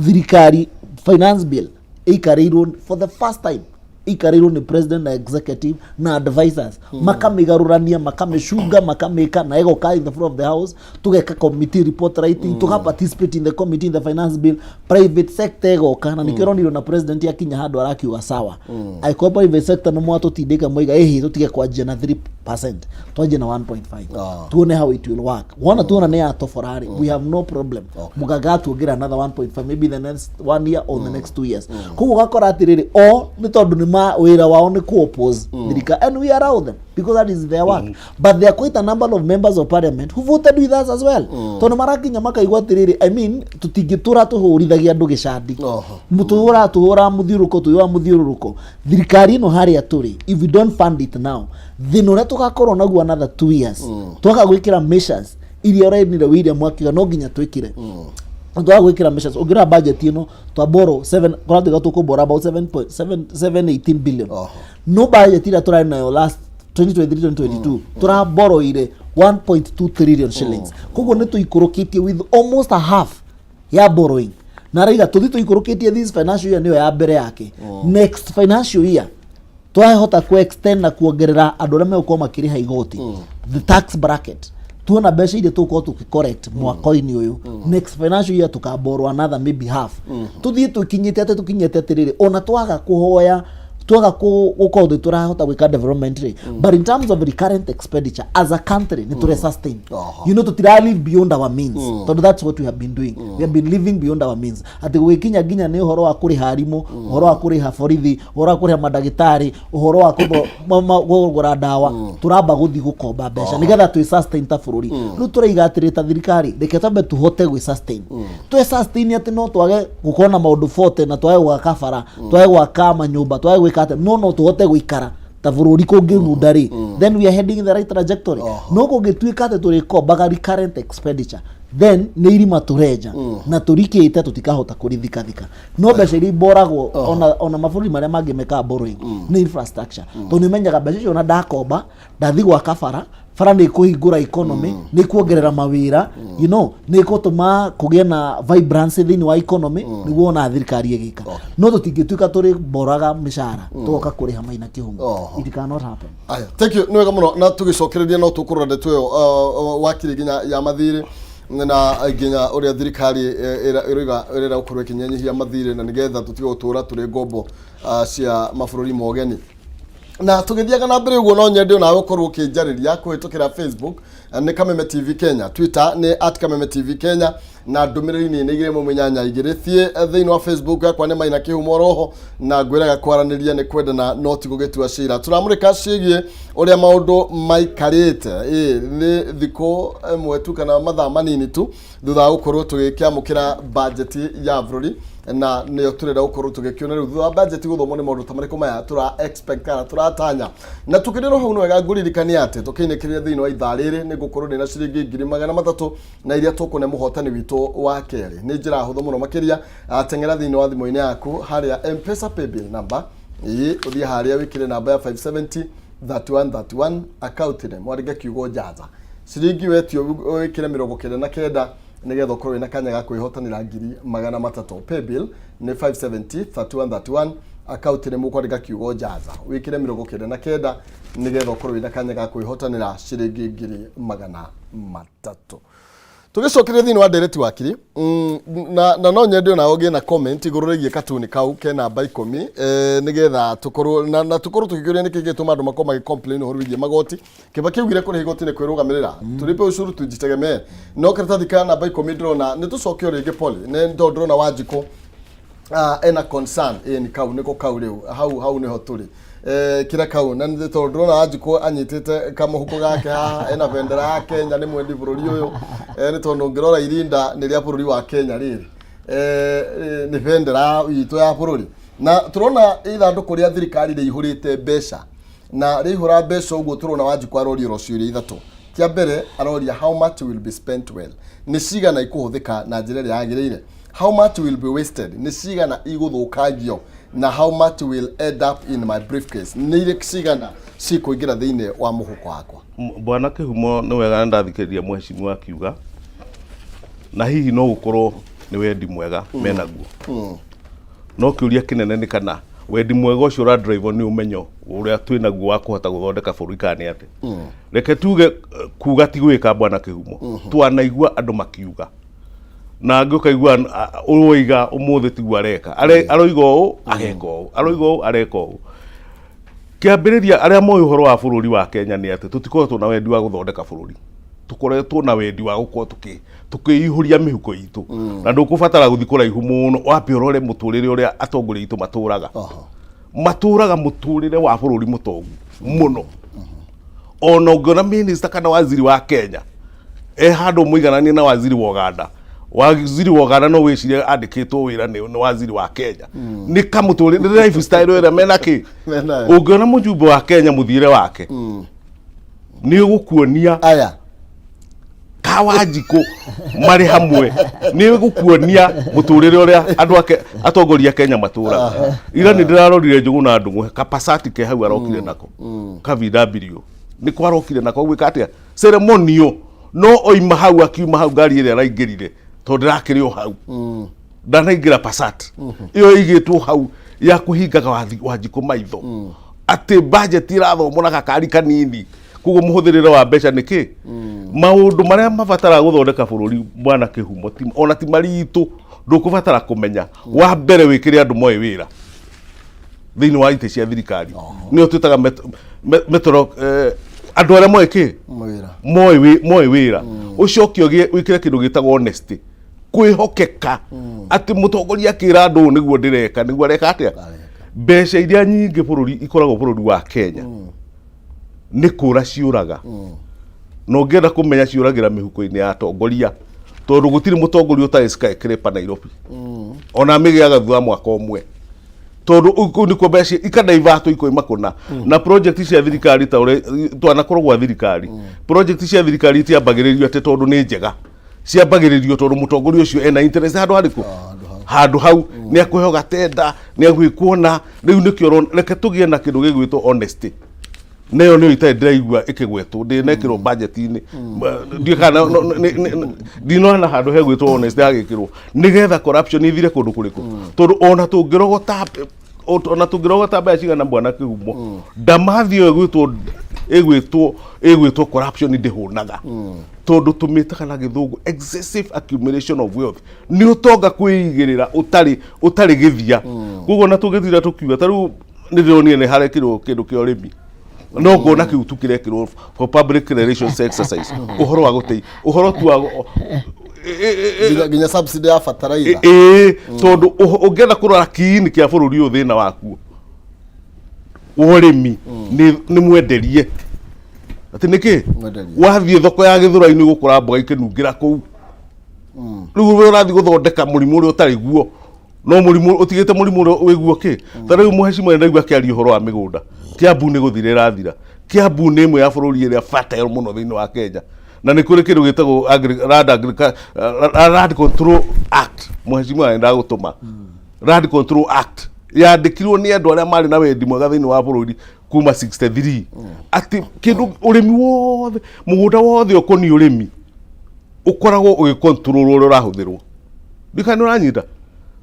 thirikari finance bill ĩikarĩirwo for the first time, ĩikarĩirwo nĩ president na executive na advisors, makamĩgarũrania, makamĩcunga, makamĩka na ĩgoka in the floor of the house, tũgeka committee report writing, tuga participate in the committee in the finance bill, private sector ĩgoka, na nĩkĩo ũronire na president akinya handũ arakiuga sawa, angĩkorwo private sector nĩ mwatũtindĩka mwaiga ĩhĩ, tũtige kwanjia na 3%, twanjie na 1.5, tuone how it will work. Wona tuona nĩ yatoborarĩ, we have no problem. Mũgaga tuongerera another 1.5 maybe the next one year or the next 2 years. Koguo ũgakora atĩrĩrĩ, o nĩ tondũ nĩ Ma wĩra wao nĩ ku oppose thirikari, and we allow them because that is their work, but there are quite a number of members of parliament who voted with us as well, tondũ marakinya makaigua atĩrĩrĩ, I mean, tũtingĩtũra tũhũrithagia andũ gĩcandi. Tũhũra tũhũra mũthiũrũrũko, tũhũra mũthiũrũrũko thirikari ĩno harĩa tũrĩ. If we don't fund it now, thĩna ũrĩa tũgakorwo naguo another 2 years, twaga gwĩkĩra measures iria ũrainire William akiuga no nginya twĩkĩre, twaga gwĩkĩra measures, ũngĩrora budget ĩno twaboro 7, kũratuĩka tũkũbora about 7.7 718 billion. No budget ĩrĩa tũrarĩ nayo last 2023 2022 tũraboroire 1.2 trillion shillings. Koguo nĩ tũikũrũkĩtie with almost a half ya borrowing, na araiga tũthi tũikũrũkĩtie this financial year nĩyo ya mbere yake. Next financial year twahota ku extend na kuongerera andũ arĩa megũkorwo makĩrĩha igoti, the tax bracket, tuona mbeca iria tũgũkorwo tũkĩ collect mwaka-inĩ ũyũ, next financial year tũkaborrow another maybe half, tũthiĩ tũkinyĩte atĩ tũkinyĩte atĩrĩrĩ, ona twaga kũhoya, twaga gũkorwo twĩ tũrahota gwĩka development rĩ, but in terms of recurrent expenditure as a country nĩ tũre sustain. Tũtira live beyond our means, tondũ that's what we have been doing. We have been living beyond our means, atĩ gũgĩkinya nginya nĩ ũhoro wa kũrĩha arimũ, ũhoro wa kũrĩha borithi, ũhoro wa kũrĩha mandagĩtarĩ, ũhoro wa kũgũra ndawa, tũramba gũthiĩ gũkomba mbeca nĩgetha twĩ sustain ta bũrũri. Rĩu tũraiga atĩrĩ, ta thirikari, reke twambe tũhote gwĩ sustain, twĩ sustain atĩ no twage gũkorwo na maũndũ 40 na twage gwaka bara, twage gwaka manyũmba, twage gwĩka atĩ no tũhote gũikara ta bũrũri kũngĩgunda rĩ, then we are heading in the right trajectory. No kũngĩtuĩka atĩ tũrĩkombaga recurrent expenditure, then nĩ irima tũrenja na tũrikĩte tũtikahota kũrithikathika. No mbeca iria iboragwo, ona mabũrũri marĩa mangĩ mekaga borrowing nĩ infrastructure, tondũ nĩ ũmenyaga mbeca icio ona ndakomba ndathi gwaka bara, bara nĩ ĩkũhingũra economy, nĩ ĩkuongerera mawĩra, nĩ ĩgũtũma kũgĩe na vibrancy thĩinĩ wa economy, nĩguo ona thirikari ĩgĩka. No tũtingĩtuĩka tũrĩ boraga mĩcara tũgoka kũrĩha Maina Kĩhumo. It cannot happen. Aya, thank you, nĩ wega mũno. Na tũgĩcokereria no tũkũrora ndeto ĩyo, wakiri, nginya ya mathirĩ na nginya ũrĩa thirikari ĩroiga ĩrenda gũkorwo ĩkĩnyihanyihia mathirĩ na nĩgetha tũtige gũtũra tũrĩ ngombo cia mabũrũri ma ũgeni. Na tũgĩthiaga na mbere ũguo, no nyende onawe ũkorwo ũkĩnjarĩria kũhĩtũkĩra Facebook, nĩ Kameme TV Kenya, Twitter nĩ @KamemeTV Kenya, na ndũmĩrĩri nĩ 2 1 8 2. Thiĩ thĩinĩ wa Facebook yakwa nĩ Maina Kĩhumo roho, na ngwĩraga kwaranĩria nĩ kwendana no ti gũgĩtua cira. Tũramũrĩka ciĩgiĩ ũrĩa maũndũ maikarĩte. Ĩ nĩ thikũ ĩmwe tu kana mathaa manini tu thutha wa gũkorwo tũgĩkĩamũkĩra bajeti ya bũrũri, na nĩyo tũrenda gũkorwo tũgĩkĩona rĩu thutha wa bajeti gũthomwo nĩ maũndũ ta marĩkũ maya tũra expect kana tũratanya. Na tukĩrĩrwo hau, nĩ wega ngũririkania atĩ tũkĩinĩkĩrĩria thĩinĩ wa ithaa rĩrĩ nĩ ngũkorwo ndĩna ciringi 300,000 na iria tũkũne mũhotani witũ wa kerĩ. Nĩ njĩra hũthũ mũno makĩria. Teng'era thĩinĩ wa thimũ-inĩ yaku harĩa M-Pesa paybill number, ĩĩ, ũthiĩ harĩa wĩkĩre namba ya 570 3131, account name wandĩke kiugo "jaza". Ciringi wetio wĩkĩre 99 nĩgetha ũkorwo wĩna kanya ga kwĩhotanĩra 300,000. Paybill nĩ 570 3131, account nĩ mũkwandĩka kiugo "jaza", wĩkĩre 99 nĩgetha ũkorwo wĩna kanya ga kwĩhotanĩra ciringi 300,000. Tũgĩcokeria thĩinĩ wa ndereti, wakiri, na no nyende ona ũgĩe na comment igũrũ rĩgiĩ katuni kau ke namba 10, nĩgetha tũkorwo na tũkorwo tũgĩkĩũria nĩkĩ gĩtũma andũ makorwo magĩ complain ũhoro wĩgiĩ magoti. Kĩbaki augire kũrĩha igoti nĩ kwĩrũgamĩrĩra, tulipe ushuru tujitegemee. No karatathi ka namba 10 ndĩrona nĩ tũcoke o rĩngĩ pole, nĩ tondũ ndĩrona Wanjikũ ena concern. Ĩ nĩ kau nĩko kau rĩu hau hau nĩho tũrĩ, kĩrĩa kau, na nĩ tondũ ndĩrona Wanjikũ anyitĩte kamũhuko gake haha ena bendera ya Kenya, nĩ mwendi bũrũri ũyũ, nĩ tondũ ũngĩrora irinda nĩ rĩa bũrũri wa Kenya rĩrĩ, nĩ bendera itũ ya bũrũri, na tũrona ithandũkũ rĩa thirikari rĩihũrĩte mbeca, na rĩihũra mbeca ũguo tũrona Wanjikũ aroria oro ciũria ithatũ. Kĩa mbere aroria, how much will be spent well? Nĩ cigana ikũhũthĩka na njĩra ĩrĩa yagĩrĩire? How much will be wasted? Nĩ cigana igũthũkangio? Na how much will end up in my briefcase? Nĩ irĩ cigana cikũingĩra thĩinĩ wa mũhuko wakwa? Bwana Kĩhumo, nĩ wega nĩ ndathikĩrĩria mheshimiwa akiuga, na hihi no gũkorwo nĩ wendi mwega menaguo, no kĩũria kĩnene nĩ kana wendi mwega ũcio ũradrive nĩ ũmenyo ũrĩa twĩ naguo wa kũhota gũthondeka bũrũri kana nĩ atĩ. Reke tuge, kuga ti gwĩka. Bwana Kĩhumo, twanaigua andũ makiuga na angĩ ũkaigua ũroiga ũmũthĩ tiguo areka. Aroiga ũũ, ageka ũũ, aroiga ũũ, areka ũũ. Kĩambĩrĩria arĩa moĩ ũhoro wa bũrũri wa Kenya nĩ atĩ tũtikoretwo na wendi wa gũthondeka bũrũri, tũkoretwo na wendi wa gũkorwo tũkĩihũria mĩhuko itũ, na ndũkũbatara gũthiĩ kũraihu mũno wambe ũrore mũtũrĩre ũrĩa atongoria aitũ matũraga. Matũraga mũtũrĩre wa bũrũri mũtongu mũno. Ona ũngĩona minister kana waziri wa Kenya e handũ mũigananie na waziri wa Uganda, waziri wa Uganda no wĩcirie andĩkĩtwo wĩra nĩ waziri wa Kenya. Nĩ kamũtũrĩre, nĩ lifestyle ĩrĩa mena kĩ. Menayo. Ũngĩona mũjumbe wa Kenya mũthiĩre wake nĩ ũgũkuonia aya Kawanjikũ marĩ hamwe, nĩ gũkuonia mũtũrĩre ũrĩa andũ ake atongoria a Kenya matũraga. Ira nĩ ndĩrarorire Njũgũna Ndũng'ũ kapasati ke hau arokire nako ka VW, nĩ kwarokire nako gwĩka atĩa ceremonial, no oima hau, akiuma hau ngari ĩrĩa araingĩrire tondũ ndĩrakĩrĩ o hau, ndanaingĩra Passat ĩyo ĩigĩtwo hau ya kũhingaga Wanjikũ maitho atĩ budget ĩrathomwo na gakari kanini. Koguo mũhũthĩrĩre wa mbeca nĩ kĩ maũndũ marĩa mabataraga gũthondeka bũrũri, bwana Kĩhumo, ona ti maritũ, ndũkũbatara kũmenya. Wa mbere, wĩkĩre andũ moĩ wĩra thĩinĩ wa itĩ cia thirikari, nĩyo twĩtaga metro, andũ arĩa moĩ kĩ mawĩra, moĩ wĩra. Ũcoke ũgĩe wĩkĩre kĩndũ gĩtagwo honesty, kwĩhokeka, atĩ mũtongoria akĩra andũ ũũ nĩguo ndĩreka, nĩguo areka atĩa. Mbeca iria nyingĩ bũrũri ikoragwo bũrũri wa Kenya nĩ kũra ciũraga, na ũngĩenda kũmenya ciũragĩra mĩhuko-inĩ ya atongoria, tondũ gũtirĩ mũtongoria ũtarĩ skyscraper Nairobi, ona mĩgĩaga thutha wa mwaka ũmwe, tondũ kũu nĩkuo mbeca ikadaivatwo ikoima kũna. Na project cia thirikari, ta ũrĩa twanakorwo gwa thirikari, project cia thirikari itiambagĩrĩrio atĩ tondũ nĩ njega, ciambagĩrĩrio tondũ mũtongoria ũcio ena interest handũ harĩkũ, handũ hau nĩ akũheo gatenda, nĩ agwĩkwo. Na rĩu nĩkĩo reke tũgĩe na kĩndũ gĩgwĩtwo honesty, nayo nĩyo itarĩ ndĩraigua ĩkĩgwetwo, ndĩnekĩrwo budget-inĩ. Ndiũĩ kana ndinona handũ hegwĩtwo honesty hagĩkĩrwo nĩgetha corruption ithire kũndũ kũrĩkũ, tondũ ona tũngĩrogota mbeca cigana, bwana Kĩhumo, ndamathi ĩyo ĩgwĩtwo corruption ndĩhũnaga, tondũ tũmĩtaga na gĩthũngũ excessive accumulation of wealth, nĩ ũtonga kwĩigĩrĩra ũtarĩ gĩthia. Koguo ona tũngĩtira tũkiuga ta rĩu nĩ ndĩronire nĩ harekĩrwo kĩndũ kĩa ũrĩmi, no ngona kĩu tu kĩrekĩrwo for public relations exercise, ũhoro wa gũtei ũhoro tu wa Nginya subsidy ya bataraitha. Ĩĩ, tondũ ũngĩenda kũrora kiini kĩa bũrũri ũyũ, thĩna wakuo wa ũrĩmi nĩ mwenderie atĩ nĩkĩ. Mwenderie. Wathiĩ thoko ya Gĩthũrai-inĩ ũgũkora mboga ikĩnungĩra kũu. Rĩu we ũrathiĩ gũthondeka mũrimũ ũrĩa ũtarĩ guo, no mũrimũ ũtigĩte mũrimũ ũrĩa wĩguo kĩ. Ta rĩu mũhecimwa ndaigua akĩaria ũhoro wa mĩgũnda, Kiambu nĩ gũthira ĩrathira. Kiambu nĩ ĩmwe ya bũrũri ĩrĩa fertile mũno thĩinĩ wa Kenya, na nĩ kũrĩ kĩndũ gĩtagwo Land Control Act. Mũhecimwa, nĩ ndagũtũma Land Control Act, yandĩkirwo nĩ andũ arĩa marĩ na wendi mwega thĩinĩ wa bũrũri kuma 63, atĩ kĩndũ ũrĩmi wothe, mũgũnda wothe ũkoniĩ ũrĩmi ũkoragwo ũgĩcontrol ũrĩa ũrahũthĩrwo. Ndikana nĩ ũranyita?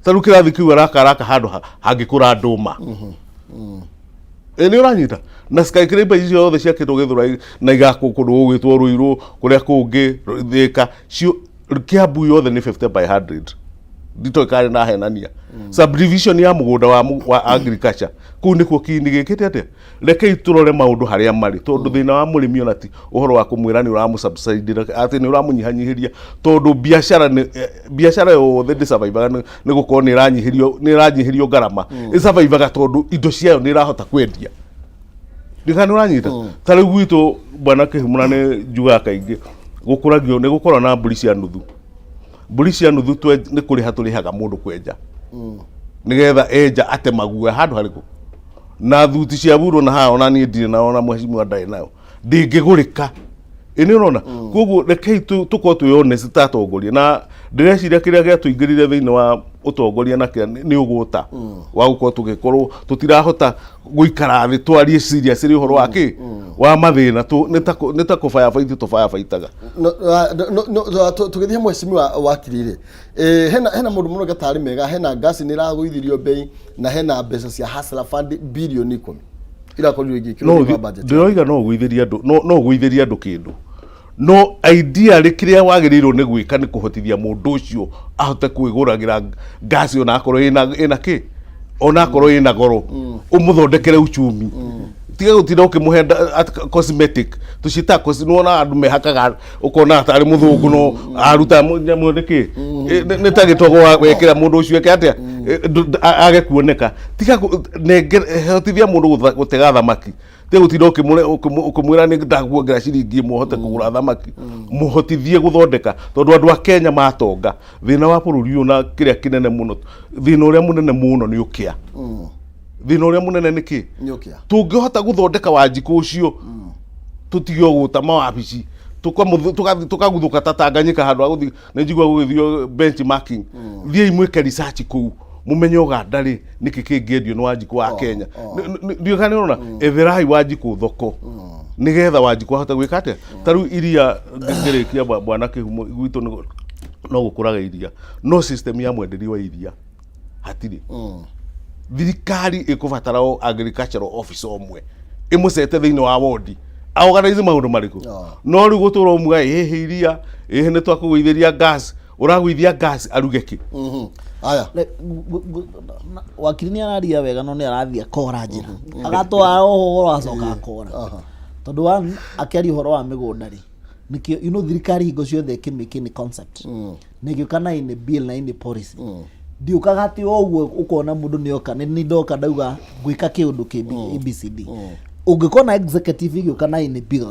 Ta rĩu kĩrathi kĩu araka handũ hangĩkũra ndũma. Ĩ nĩ ũranyita? Na skyscraper icio ciothe ciakĩtwo Gĩthũrai na igakwo kũndũ gũgwĩtwo Ruiru, kũrĩa kũngĩ Thĩka, cio Kiambu yothe nĩ 50 by 100, nditoĩ kana ndahenania. Subdivision ya mũgũnda wa agriculture, kũu nĩkuo kiini gĩkĩte atĩa. Rekei tũrore maũndũ harĩa marĩ, tondũ thĩna wa mũrĩmi ona ti ũhoro wa kũmwĩra nĩ ũramũ atĩ nĩ ũramũnyihanyihĩria, tondũ biacara nĩ biacara yothe ndĩsurvivaga nĩ gũkorwo nĩ ĩranyihĩrio ngarama. Ĩsurvivaga tondũ indo ciayo nĩ ĩrahota kwendia. Ndikana nĩ ũranyita? Ta rĩu gwitũ, bwana Kĩhumũra, nĩ njugaga kaingĩ gũkũragio nĩ gũkorwo na mbũri cia nuthu. Mbũri cia nuthu nĩ kũrĩha tũrĩhaga mũndũ kwenja nĩgetha enja atemague handũ harĩkũ na thuti cia burwo na haha, ona niĩ ndirĩ na, ona mheshimiwa ndarĩ nayo, ndĩngĩgũrĩka. Ĩ nĩ ũrona? Koguo rekei tũkorwo twĩ honest ta atongoria, na ndĩreciria kĩrĩa gĩatũingĩrire thĩinĩ wa ũtongoria na kĩa nĩ ũgũta wa gũkorwo tũgĩkorwo tũtirahota gũikara thĩ twarie seriously ũhoro wa kĩ wa mathĩna nĩ ta kũbayabaiti tũbayabaitaga. Tũgĩthiĩ, mheshimiwa wakiri rĩ, hena maũndũ mũno gatarĩ mega. Hena ngasi nĩ ĩragũithirio bei, na hena mbeca cia Hustler Fund 10 bilioni irakorirwo igĩkĩrwo No thĩinĩ wa budget. Ndĩroiga no ũgũithĩrie andũ kĩndũ, no ideally kĩrĩa wagĩrĩirwo nĩ gwĩka nĩ kũhotithia mũndũ ũcio ahote kwĩgũragĩra ngasi, ona akorwo ĩna kĩ, ona akorwo ĩna goro, ũmũthondekere uchumi. Tiga gũtinda ũkĩmũhe cosmetic tũciĩtaga nĩwona andũ mehakaga, ũkona tarĩ mũthũngũ, no aruta nyamũ nĩ kĩ. Nĩ ta gĩtogo wekĩra mũndũ ũcio eke atĩa. Age kuoneka. Tiga hotithia mũndũ gũtega thamaki, tiga gũtinda ũkĩmwĩra nĩ ndakuongerera ciringi ĩmwe ũhote kũgũra thamaki. Mũhotithie gũthondeka, tondũ andũ a Kenya matonga, thĩna wa bũrũri ũyũ na kĩrĩa kĩnene mũno, thĩna ũrĩa mũnene mũno nĩ ũkĩa. Thĩna ũrĩa mũnene nĩ kĩ? Nĩ ũkĩa. Tũngĩhota gũthondeka Wanjikũ ũcio, tũtige gũta mawabici, tũkaguthũka ta Tanganyika handũ ha gũthiĩ. Nĩ njigua gũgĩthio benchmarking. Thiĩi mwĩke research kũu, mũmenye Ũganda rĩ, nĩkĩ kĩngĩendio nĩ Wanjikũ wa Kenya. Ndiũĩ kana nĩ ũrona. Etherai Wanjikũ thoko, nĩgetha Wanjikũ ahote gwĩka atĩa. Ta rĩu iria, ngĩrĩkia, bwana Kĩhumo, gwitũ no gũkũraga iria, no system ya mwenderio wa iria hatirĩ. Thirikari ĩkũbatara o agricultural officer ũmwe ĩmũcete thĩinĩ wa wondi, aorganize maũndũ marĩkũ. No rĩu gũtũra ũmuga ĩhĩ iria, ĩhĩ nĩ twakũgũithĩria gas, ũragũithia gas aruge kĩ? Aya. Wakiri nĩ araria wega, no nĩ arathiĩ akora njĩra, agatwara ũhoro, acoka akora, tondũ one akĩaria ũhoro wa mĩgũnda rĩ, nĩkĩo thirikari hingo ciothe ĩkĩmĩke nĩ concept na ĩgĩũka na ĩnĩ bill na ĩnĩ policy. Ndiũkaga atĩ o ũguo ũkona mũndũ nĩoka nĩ ndoka ndauga ngwĩka kĩũndũ kĩ ABCD. Ũngĩkona executive ĩgĩũka na ĩnĩ bill,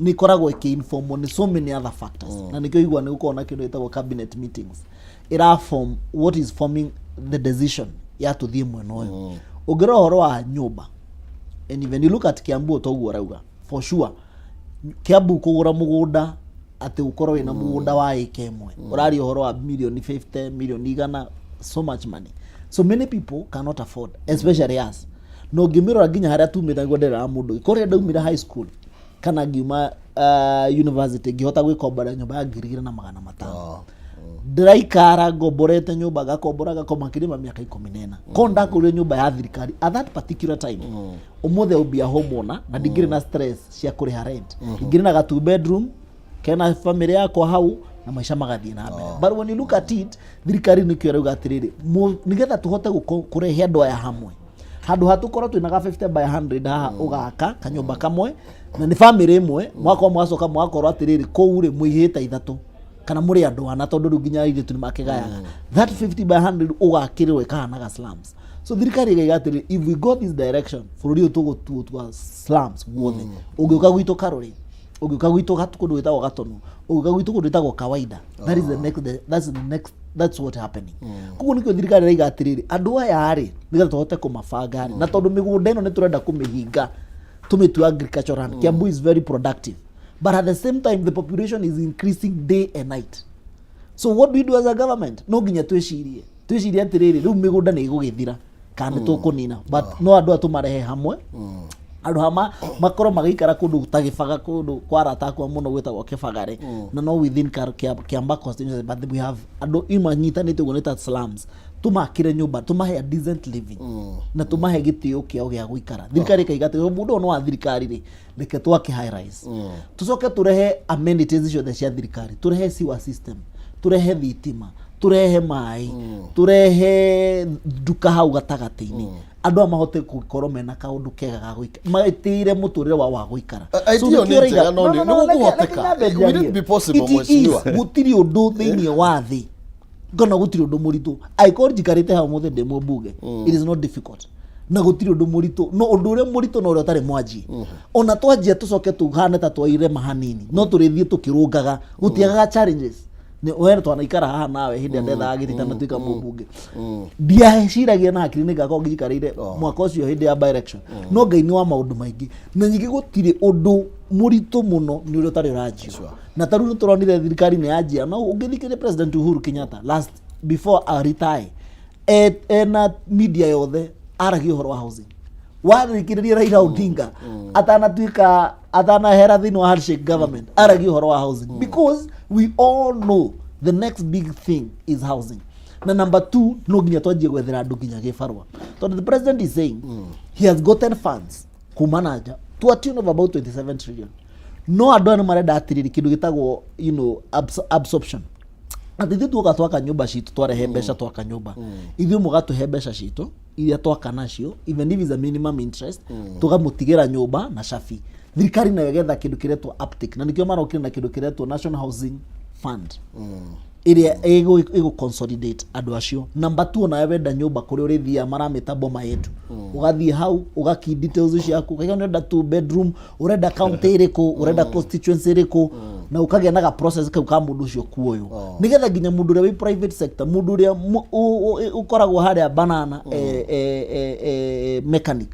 nĩ ĩkoragwo ĩkĩ-informwo nĩ so many other factors, na nĩkĩo igua nĩ gũkoragwo na kĩndũ gĩtagwo cabinet meetings, ĩra form what is forming the decision ya tũthiĩ mwena ũyũ. Ũngĩrora ũhoro wa nyũmba, and even you look at Kiambu, toguo ũrauga, for sure Kiambu kũgũra mũgũnda, atĩ ũkorwo wĩna mũgũnda wa ĩka ĩmwe, ũraria ũhoro wa milioni 50, milioni 100, so much money, so many people cannot afford, especially us. Na ũngĩmĩrora nginya harĩa tumĩte, nĩguo ndĩrera mũndũ kũrĩa ndaumire high school kana ngiuma university, ngĩhota gwĩkombora nyũmba ya 2,500. Ndĩraikara ngomborete nyũmba, ngakombora, ngakomba makĩria ma mĩaka 14. Ko ndakũrire nyũmba ya thirikari at that particular time, ũmũthĩ I would be a homeowner na ndingĩrĩ na stress cia kũrĩha rent. Ingĩrĩ na ga two bedroom kena family yakwa hau na maica magathiĩ na mbere. But when you look at it, thirikari nĩkĩo ĩrauga atĩrĩrĩ, nĩgetha tũhote kũrehe andũ aya hamwe, handũ ha tũkorwo twĩna ga 50 by 100 haha, ũgaka kanyũmba kamwe na nĩ family ĩmwe, mwakorwo mwacoka mwakorwo atĩrĩrĩ, kũu rĩ, mũihĩte ithatũ kana mũrĩ andũ ana, tondũ rĩu nginya airĩtu nĩ makĩgayaga that 50 by 100 ũgakĩrĩrwo ĩkahanaga slums. So thirikari ĩgaiga atĩrĩ, if we go this direction, bũrũri ũyũ tũgũtua slums guothe. Ũngĩũka gwitũ Karũrĩ, ũngĩũka gwitũ kũndũ gwĩtagwo Gatũnũ, ũngĩũka gwitũ kũndũ gwĩtagwo Kawaida, that is the next that's the next that's what happening. Koguo nĩkĩo thirikari ĩraiga atĩrĩrĩ, andũ aya rĩ, nĩgetha tũhote kũmabanga rĩ, na tondũ mĩgũnda ĩno nĩ tũrenda kũmĩhinga tũmĩtue agricultural land. Kiambu is very productive, but at the same time the population is increasing day and night. So what do we do as a government? No nginya twĩcirie atĩrĩrĩ, rĩu mĩgũnda nĩ ĩgũgĩthira kana nĩ tũkũnina, but no andũ aya tũmarehe hamwe, andũ hama makorwo magĩikara kũndũ ta Gĩbaga, kũndũ kwa arata akwa mũno gwĩtagwo Kĩbagare, na no within Kiamba constituency, but we have andũ imanyitanĩte ũguo nĩ ta slums. Tũmakĩre nyũmba, tũmahe a decent living na tũmahe gĩtĩo kĩao gĩa gũikara. Thirikari ĩkaiga atĩ mũndũ ũyũ nĩ wa thirikari rĩ, reke twake high rise, tũcoke tũrehe amenities ciothe cia thirikari, tũrehe sewer system, tũrehe thitima, tũrehe maĩ, tũrehe nduka hau gatagatĩ-inĩ, andũ aya mahote gũkorwo mena kaũndũ kega ga gũikara, matĩire mũtũrĩre wao wa gũikara. Idea So nĩ nĩkĩo njega, ũraiga- no No, no, nĩ no, gũkũhoteka? reke nyambe Will it njarie. be possible, It is. mheshimiwa? Gũtirĩ ũndũ thĩinĩ wa thĩ ngona gũtirĩ ũndũ mũritũ. Angĩkorwo njikarĩte hau mũthĩ ndĩ mũmbunge, it is not difficult na gũtirĩ ũndũ mũritũ. No ũndũ ũrĩa mũritũ na ũrĩa ũtarĩ mwanjie, ona twanjia tũcoke tũhane ta twairema hanini, no tũrĩthiĩ tũkĩrũngaga, gũtiagaga challenges. Nĩ we twanaikara haha nawe hĩndĩ ĩrĩa ndethaga gĩtĩ itanatuĩka mũmbunge, ndiaciragia na hakiri nĩ ngakorwo ngijikarĩire mwaka ũcio hĩndĩ ya by election, no Ngai nĩ wa maũndũ maingĩ. Na nyingĩ gũtirĩ ũndũ mũritũ mũno nĩ ũrĩa ũtarĩ ũranjio, na ta rĩu nĩ tũronire thirikari nĩ yanjia. No ũngĩthikĩrĩria President Uhuru Kenyatta last before a retire, ena media yothe aragia ũhoro wa housing. Warĩkĩrĩria Raila Odinga atanatuĩka, atanahera thĩinĩ wa handshake government, aragia ũhoro wa housing, because we all know the next big thing is housing. Na number two, no nginya twanjie gwethera andũ nginya gĩbarũa, tondũ the president is saying he has gotten funds kuma na nja to a tune of about 27 trillion. No andũ aya nĩ marenda atĩrĩrĩ, kĩndũ gĩtagwo absorption, atĩ ithuĩ tuoka twaka nyũmba citũ, twarehe mbeca twaka nyũmba, ithuĩ mũgatũhe mbeca citũ iria twaka nacio, even if is a minimum interest, tũgamũtigĩra nyũmba na cabi. Thirikari nayo ĩgetha kĩndũ kĩretwo uptake, na nĩkĩo marokire na kĩndũ kĩretwo National Housing Fund. Ĩrĩa ĩgũ consolidate andũ acio. Number two, onawe wenda nyũmba kũrĩa ũrĩthiaga maramĩta Boma Yetu, ũgathiĩ hau ũgaki details ciaku, ũkaiga nĩ ũrenda two bedroom, ũrenda county ĩrĩkũ, ũrenda constituency ĩrĩkũ, na ũkagĩa na ga process kau ka mũndũ ũcio kuoywo, nĩgetha nginya mũndũ ũrĩa wĩ private sector, mũndũ ũrĩa ũkoragwo harĩa banana mechanic,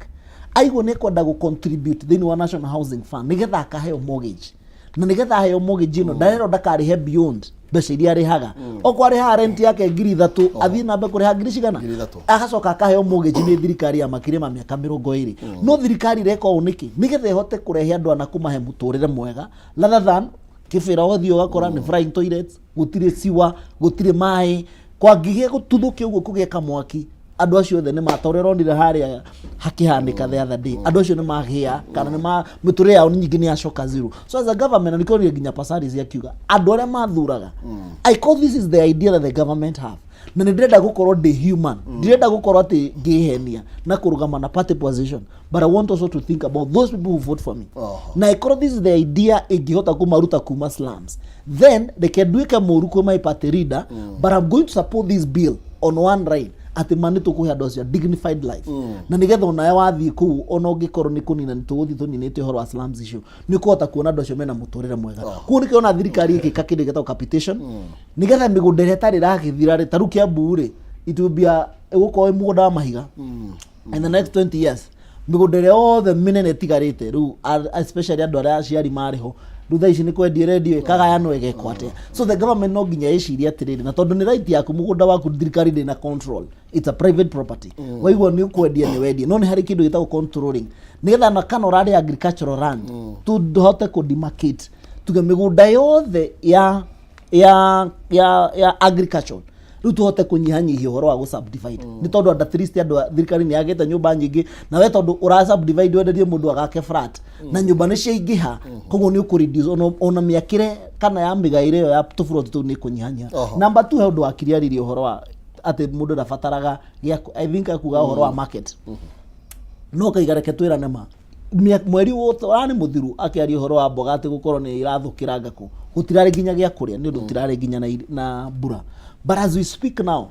aigua nĩ ekwenda gũ contribute thĩinĩ wa National Housing Fund nĩgetha akaheo mortgage, na nĩgetha aheo mortgage ĩno ndarerwo ndakarĩhe beyond mbeca iria arĩhaga. Okorwo arĩhaga rent yake 3000, athiĩ na mbere kũrĩha ngiri cigana? 3000. Agacoka akaheo mortgage nĩ thirikari ya makĩria ma mĩaka 20. No thirikari ĩreka ũũ nĩkĩ? Nĩgetha ĩhote kũrehe andũ ana kũmahe mũtũrĩre mwega rather than kĩbĩra ũgathiĩ ũgakora nĩ flying toilets, gũtirĩ siwa, gũtirĩ maĩ, kwangĩgĩa gũtuthũke ũguo kũgĩe kamwaki, andũ acio othe nĩ mata ũrĩa ũronire harĩa hakĩhanĩka the other day, andũ acio nĩ magĩa kana nĩ ma mĩtũrĩre yao nyingĩ nĩ yacoka zero. So as a government, na nĩkĩo nginya Passaris akiuga andũ arĩa mathuraga, I call this is the idea that the government have, na nĩ ndĩrenda gũkorwo ndĩ human, ndirenda gũkorwo atĩ ngĩhenia na kũrũgama na party position, but I want also to think about those people who vote for me. Na ĩkorwo this is the idea ĩngĩhota kũmaruta kuma slums, then reke nduĩke mũru kwĩ my party leader, but I'm going to support this bill on one line atĩ ma nĩ tũkũhe andũ acio a dignified life, na nĩgetha onawe wathiĩ kũu, ona ũngĩkorwo nĩ kũnina nĩ tũgũthiĩ tũninĩte ũhoro wa slums icio, nĩ ũkũhota kuona andũ acio mena mũtũrĩre mwega. Koguo nĩkĩo ona thirikari ĩgĩka kĩndũ gĩtagwo capitation, nĩgetha mĩgũnda ĩrĩa ĩtarĩ ĩragĩthira rĩ, ta rĩu Kiambu rĩ, it will be a ĩgũkorwo ĩ mũgũnda wa mahiga in the next 20 years. Mĩgũnda ĩrĩa yothe mĩnene ĩtigarĩte rĩu, especially andũ arĩa aciari marĩ ho rĩu thaa ici nĩ kwendia ĩrendio, ĩkagayanwo, ĩgekwo atĩa. So the government no nginya ĩcirie atĩrĩrĩ, na tondũ nĩ right yaku, mũgũnda waku, thirikari ndĩna control, it's a private property. Waigua nĩ ũkwendia, nĩ wendie, no nĩ harĩ kĩndũ gĩtagwo controlling, nĩgetha na kana ũrarĩ agricultural land, tũhote kũ demarcate, tuge mĩgũnda yothe ya agriculture, rĩu tũhote kũnyihanyihia ũhoro wa gũ subdivide, nĩ tondũ at least andũ a thirikari nĩ yagĩte nyũmba nyingĩ, na we tondũ ũra subdivide wenderie mũndũ agake flat na nyũmba nĩ ciaingĩha, koguo nĩ ũkũ reduce ona mĩakĩre kana ya mĩgaĩre ĩyo ya tũburoti tũu nĩ ĩkũnyihanyiha. Number two, he ũndũ wakiri aririe ũhoro wa atĩ mũndũ ndabataraga gĩa I think akuga ũhoro wa market, no kaiga reke twĩrane ma mweri ũrarĩ mũthiru akĩaria ũhoro wa mboga atĩ gũkorwo nĩ irathũkĩranga kũ gũtirarĩ nginya gĩa kũrĩa nĩ ũndũ gũtirarĩ nginya na mbura. But as we speak now,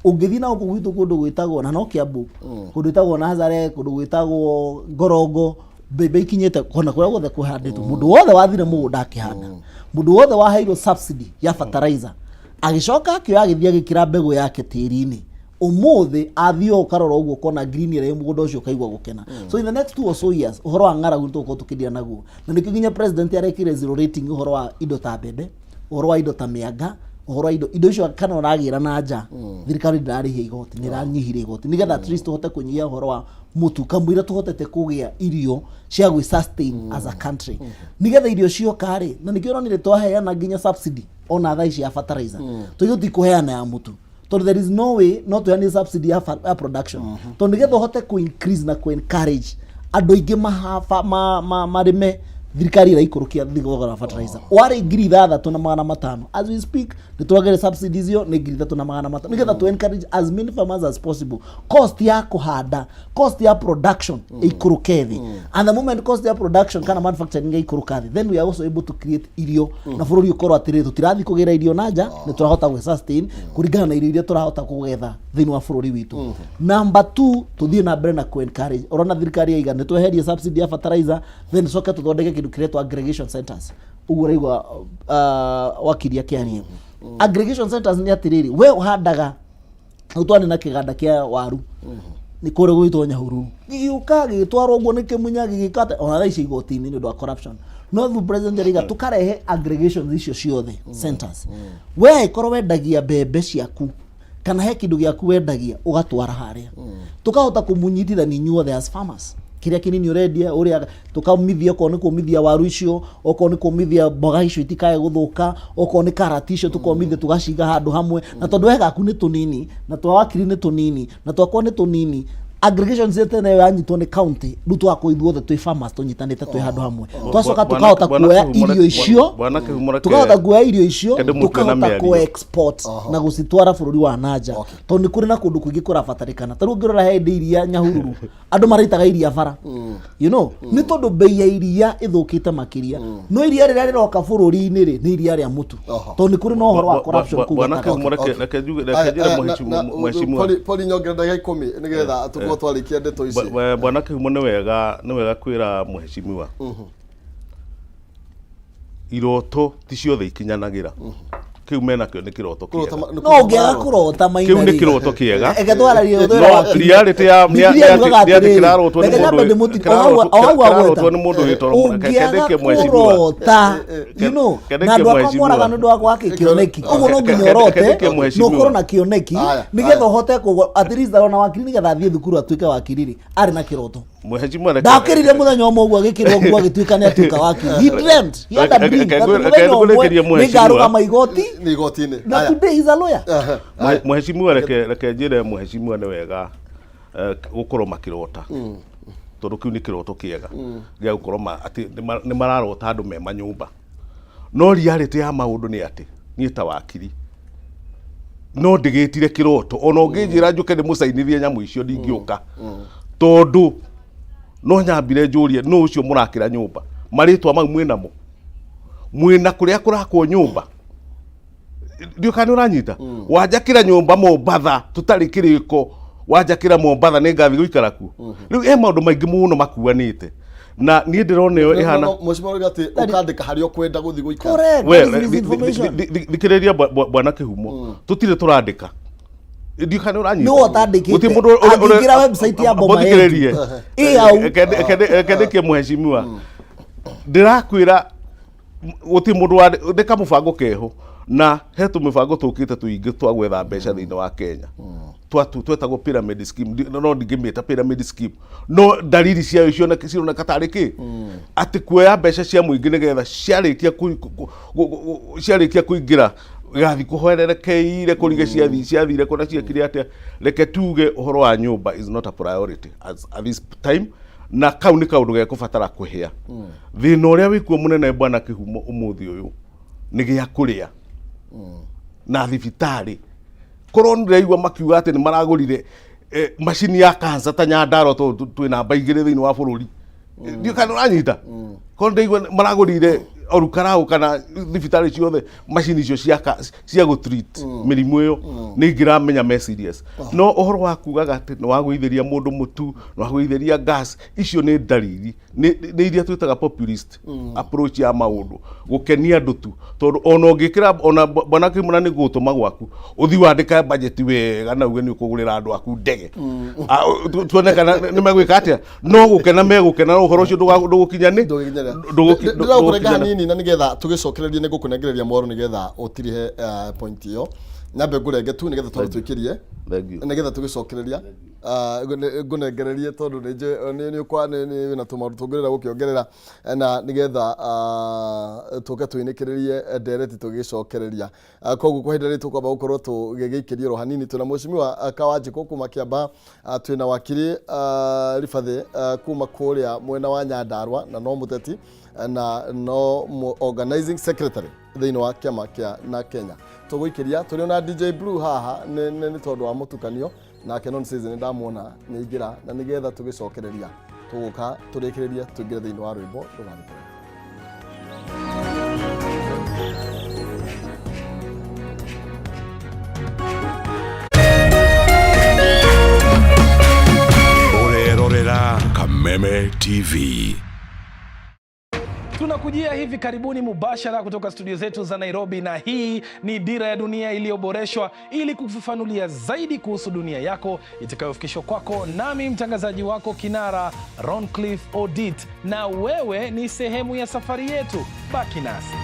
ũngĩthiĩ na gũkũ gwitũ kũndũ gwĩtagwo na no Kiambu, kũndũ gwĩtagwo Nazare, kũndũ gwĩtagwo Ngorongo, mbembe ikinyĩte kona kũrĩa guothe kũhandĩtwo. Mũndũ wothe wathire mũgũnda akĩhanda, mũndũ wothe waheirwo subsidy ya fertilizer agĩcoka akĩoya agĩthiĩ agĩkĩra mbegũ yake tĩri-inĩ, ũmũthĩ athiĩ ũkarora ũguo ũkona green ĩrĩa ĩ mũgũnda ũcio, ũkaigua gũkena. So in the next 2 or so years, ũhoro wa ng'aragu nĩ tũgũkorwo tũkĩndira naguo, na nĩkĩo nginya president arekire zero rating ũhoro wa indo ta mbembe, ũhoro wa indo ta mĩanga, ũhoro wa indo icio kana ũragĩra na nja, thirikari ndĩrarĩhia igoti, nĩ ĩranyihirie igoti nĩgetha at least tũhote kũnyihia ũhoro wa mũtu kamũira tũhotete kũgĩa irio cia gwĩ sustain as a country, nĩgetha irio cioka rĩ. Na nĩkĩo ũronire twaheana nginya subsidy ona thaa ici ya fertilizer, tũgĩthiĩ kũheana ya mũtu, tondũ there is no way no tũheane subsidy ya production, tondũ nĩgetha ũhote kũ increase na kũ encourage andũ aingĩ marĩme, thirikari ĩraikũrũkia thogora wa fertilizer. Warĩ 6500, as we speak nĩ twagere subsidies io nĩ 3500, nĩgetha to encourage as many farmers as possible. Cost ya kũhanda, cost ya production ĩikũrũke thĩ, and the moment cost ya production kana manufacturing ĩikũrũka thĩ, then we are also able to create irio na bũrũri ũkorwo atĩrĩrĩ, tũtirathiĩ kũgĩra irio na nja, nĩ tũrahota gwĩ sustain kũringana na irio iria tũrahota kũgetha thĩinĩ wa bũrũri witũ. Number two, tũthiĩ na mbere na kũ encourage, ũrona thirikari yaiga nĩ tweherie subsidy ya fertilizer, then coke tũthondeke kĩndũ kĩretwo aggregation centers. Ũguo ũraigua wakiri akĩaria aggregation centers nĩ atĩrĩrĩ, we ũhandaga rĩu twarĩ na kĩganda kĩa waru nĩ kũrĩa gwĩtwo Nyahururu, gĩgĩũka gĩgĩtwarwo ũguo nĩ kĩmunya, gĩgĩka atĩa, ona thaa ici igoti-inĩ nĩ ũndũ wa corruption. No thu president arauga tũkarehe aggregations icio ciothe centers, we angĩkorwo wendagia mbembe ciaku kana he kĩndũ gĩaku wendagia, ũgatwara harĩa, tũkahota kũmũnyitithania inyuothe as farmers, kĩrĩa kĩnini ũrendia ũrĩa tũkaumithia, okorwo nĩ kũmithia waru icio, okorwo nĩ kũmithia mboga icio itikae gũthũka, okorwo nĩ karati icio tũkomithia, tũgaciga handũ hamwe, na tondũ we gaku nĩ tũnini na twa wakiri nĩ tũnini na twakwa nĩ tũnini, Aggregation center nayo yanyitwo nĩ county, rĩu tũgakorwo ithuothe twĩ farmers tũnyitanĩte twĩ handũ hamwe, twacoka Bwana tukahota kuoya Kĩhumo irio icio, Bwana Kĩhumo tukahota kuoya irio icio, reke ndĩmũtue na tukahota mĩario. ku export na gũcitwara bũrũri wa nanja, tondũ nĩ kũrĩ na kũndũ kũingĩ kũrabatarĩkana. Ta rĩu ũngĩrora he hĩndĩ iria Nyahururu andũ maraitaga iria bara, nĩ tondũ bei ya iria ĩthũkĩte makĩria, no iria rĩrĩa rĩroka bũrũri-inĩ rĩ, nĩ iria rĩa mũtu, tondũ nĩ kũrĩ na ũhoro wa corruption kũu Bwana gatagatĩ. Kĩhumo, reke njuge, reke Aya, njĩre aya, mheshimiwa. Poli, nyongerera ndagĩka 10 nĩgetha tũkorwo twarĩkia ndeto ici. Bwana Kĩhumo, nĩ wega kwĩra mheshimiwa iroto ti ciothe ikinyanagĩra. Kĩu menakĩo nĩ kĩroto Kũrota kĩega. nĩ No ũngĩaga kũrota maina Kĩu nĩ rĩ. kĩroto kĩega. Reke twararie No ũthwĩra wakiri. reality ya Bibilia yugaga nĩ atĩ atĩrĩrĩ, kĩrarotwo nĩ reke nyambe mũndũ o hau agweta. kĩrarotwo nĩ mũndũ wĩ toro. Ũngĩaga Kendeke mheshimiwa. kũrota, na andũ akwa mheshimiwa. moraga nĩ ũndũ wa kwaga kĩoneki, ũguo no nginya ũrote Kendeke na mheshimiwa. ũkorwo na kĩoneki Aya, nĩgetha aya. ũhote kũgwa at least ona wakiri, nĩgetha athiĩ thukuru atuĩke wakiri rĩ, arĩ na kĩroto. Mheshimiwa, Ndakĩrire mũthenya ũmwe ũguo agĩkĩrwo nguo agĩtuĩka nĩ atuĩka wakiri. He dreamt, he had a dream that Reke mũthenya ũmwe ngũrĩkĩrie mheshimiwa. nĩngarũgama igoti, Nĩ igoti-inĩ. na Aya. today he's a lawyer. Aha. Mheshimiwa, reke njĩre mheshimiwa nĩ wega gũkorwo makĩrota, tondũ kĩu nĩ kĩroto kĩega gĩa gũkorwo atĩ nĩ mararota andũ me manyũmba, no reality ya maũndũ nĩ atĩ niĩ ta wakiri no ndĩgĩtire kĩroto. Ona ũngĩnjĩra njũke ndĩmũcainithie nyamũ icio, ndingĩũka, tondũ no nyambire njũrie nũ ũcio mũrakĩra nyũmba, marĩtwa mau mwĩnamo, mwĩna kũrĩa kũrakwo nyũmba. Ndiũ kana nĩ ũranyita. Wanjakĩra nyũmba Mombatha tũtarĩ kĩrĩko, wanjakĩra Mombatha nĩ ngathi gũikara kuo. Rĩu he maũndũ maingĩ mũno makuanĩte na niĩ ndĩrona ĩyo ĩhana No, mheshimiwa arauga atĩ ũkandĩka harĩa ũkwenda gũthiĩ gũikara. Correct. We, That is misinformation. thikĩrĩria bwana Kĩhumo, tũtirĩ tũrandĩka. Ndiũ kana nĩ ũranyita. Nĩwe ũtandĩkĩte. Gũtirĩ mũndũ Angĩingĩra website ya Boma Yetu. Mũthikĩrĩrie. Ĩ hau. Reke ndĩkie mheshimiwa. Ndĩrakwĩra gũtirĩ mũndũ wa ndĩ kamũbango keho, na he tũmĩbango tũkĩte tũingĩ twa gwetha mbeca thĩinĩ wa Kenya. Twetagwo pyramid scheme. No ndingĩmĩta pyramid scheme, no ndariri ciayo cironeka tarĩ kĩ atĩ kuoya mbeca cia mũingĩ nĩgetha ciarĩkia kũingĩra gathi kũhwererekeire kũrige ciathire kũna ciekire atĩa. Reke tuge ũhoro wa nyũmba is not a priority at this time, na kau nĩ kaũndũ gekũbatara kũhĩa. Thĩna ũrĩa wĩkuo mũnene, bwana Kĩhumo, ũmũthĩ ũyũ nĩ gĩa kũrĩa na thibitarĩ. Korwo ndĩraigua makiuga atĩ nĩ maragũrire macini ya cancer ta Nyandarua, tondũ twĩ namba 2 thĩinĩ wa bũrũri. Ndiũ kana ũranyita. Korwo ndĩraigua maragũrire Orukarau kana thibitarĩ ciothe macini icio cia gũ treat mĩrimũ ĩyo, nĩ ingĩramenya me serious. No ũhoro wa kugaga atĩ nĩ wagũithĩria mũndũ mũtu, nĩ wagũithĩria gas, icio nĩ ndariri nĩ iria twĩtaga populist approach ya maũndũ, gũkenia andũ tu, tondũ ona ũngĩkĩra ona bwana Kĩmũra nĩ gũtũma gwaku ũthi wandĩka budget wega na uge nĩ ũkũgũrĩra andũ aku ndege. Tuone kana nĩ megwĩka atĩa. No gũkena megũkena, no ũhoro ũcio ndũgũkinya nĩ ndĩragũkũrenga ndũgũkinya. Hanini na nĩgetha tũgĩcokererie, nĩ ngũkũnengereria mwaro nĩgetha ũtirihe point ĩyo. Nyambe ngũrenge tu nĩgetha twambe twĩkĩrie. Thank you. Nĩgetha tũgĩcokereria ngũnengererie, tondũ nĩ njũĩ nĩ ũkwa nĩ wĩna tũmaũndũ tũngĩrenda gũkĩongerera, na nĩgetha tũke tũinĩkĩrĩrie ndereti tũgĩcokereria. Koguo kwa ihinda rĩrĩ tũkwamba gũkorwo tũgĩgĩikĩrio oro hanini. Twĩna mheshimiwa Kawanjikũ kuma Kiambaa, twĩna wakiri Ribathĩ kuma kũrĩa mwena wa Nyandarua, na no mũteti na no organizing secretary thĩinĩ wa kĩama kĩa na Kenya. Tũgũikĩria tũrĩ na DJ Blue haha nĩ tondũ wa mũtukanio nake nonsense nĩ ndamuona nĩ aingĩra, na nĩgetha tũgĩcokereria tũgũka tũrĩkĩrĩrie tũingĩre thĩinĩ wa rwĩmbo. Ndũgathiĩ kũraihu. Ũrerorera Kameme TV. Tunakujia hivi karibuni mubashara kutoka studio zetu za Nairobi, na hii ni Dira ya Dunia iliyoboreshwa ili kufafanulia zaidi kuhusu dunia yako, itakayofikishwa kwako nami mtangazaji wako kinara Roncliffe Odit, na wewe ni sehemu ya safari yetu. Baki nasi.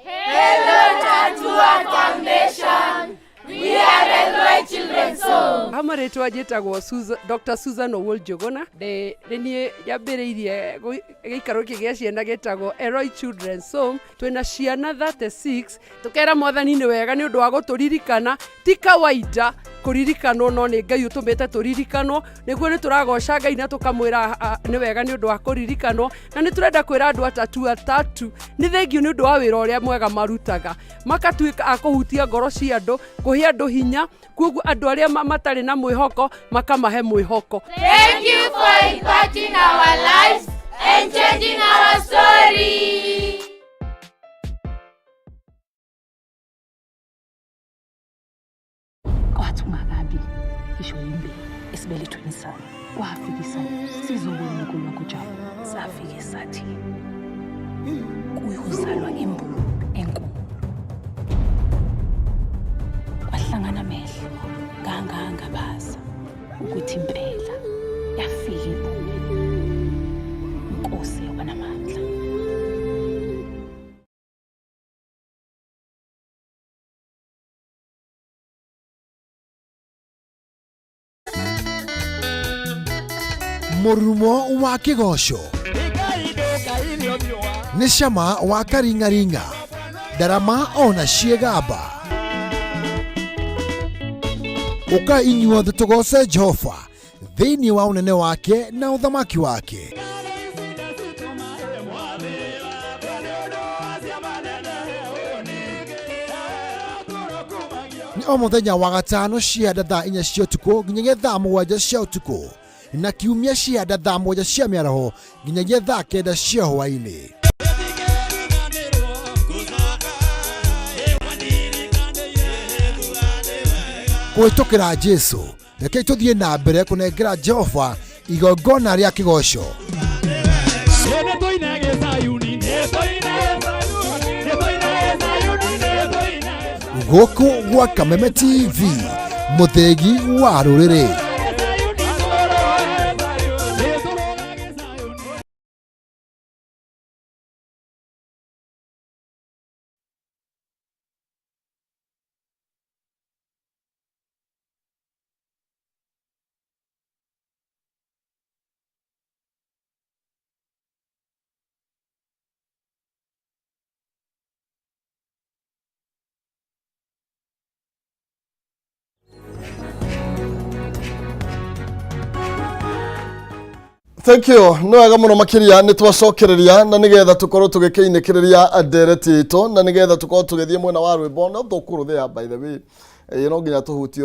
Hello, Tatua Foundation. We are the Children's Home. Ha marĩtwa njĩtagwo Dr. Susan Owuor Njũgũna. Nĩ niĩ nyambĩrĩirie gĩikaro gĩkĩ gĩa ciana gĩtagwo Eloi Children's Home. Twĩna ciana 36. Tũkera Mwathani nĩ wega nĩ ũndũ wa gũtũririkana. Ti kawaida kũririkanwo, no nĩ Ngai ũtũmĩte tũririkanwo. Nĩguo nĩ tũragoca Ngai na tũkamwĩra nĩ wega nĩ ũndũ wa kũririkanwo. Na nĩ tũrenda kwĩra andũ atatu atatu nĩ thengiũ nĩ ũndũ wa wĩra ũrĩa mwega marutaga. Makatuĩka a kũhutia ngoro cia andũ, kũhe andũ hinya, koguo andũ arĩa matarĩ na mwĩhoko makamahe mwĩhoko. Thank you for impacting our lives and changing our story. Kwathi ungakabi ngisho imbewu esibelethweni sami, wafikisa sizobona ukulwa kuJabu. Safike sathi kuyozalwa imbulu enkulu. Kwahlangana amehlo, ngangangabaza ukuthi impela yafika imbulu. Inkosi yobanamandla. Mũrurumo wa kĩgoco nĩ cama wa karing'aring'a, ndarama ona ciĩgamba. Ũka inyuothe tũgoce Jehova thĩinĩ wa ũnene wake na ũthamaki wake. Nĩ o mũthenya wa gatano cianda thaa 4 cia ũtukũ nginyagia thaa 7 cia ũtukũ, na kiumia cianda thaa 7 cia mĩaraho nginyagia thaa 9 cia hwaĩ-inĩ. Kũhĩtũkĩra Jesũ, rekei tũthiĩ na mbere kũnengera Jehova igongona rĩa kĩgoco. Gũkũ gwa Kameme TV, mũthĩgi wa rũrĩrĩ. Thank you. Nĩ wega mũno makĩria nĩ twacokereria na nĩgetha tũkorwo tũgĩkĩinĩkĩrĩria ndereti itũ na nĩgetha tũkorwo tũgĩthiĩ mwena wa rwĩmbo no tũkũrũthĩa by the way. No nginya tũhutie.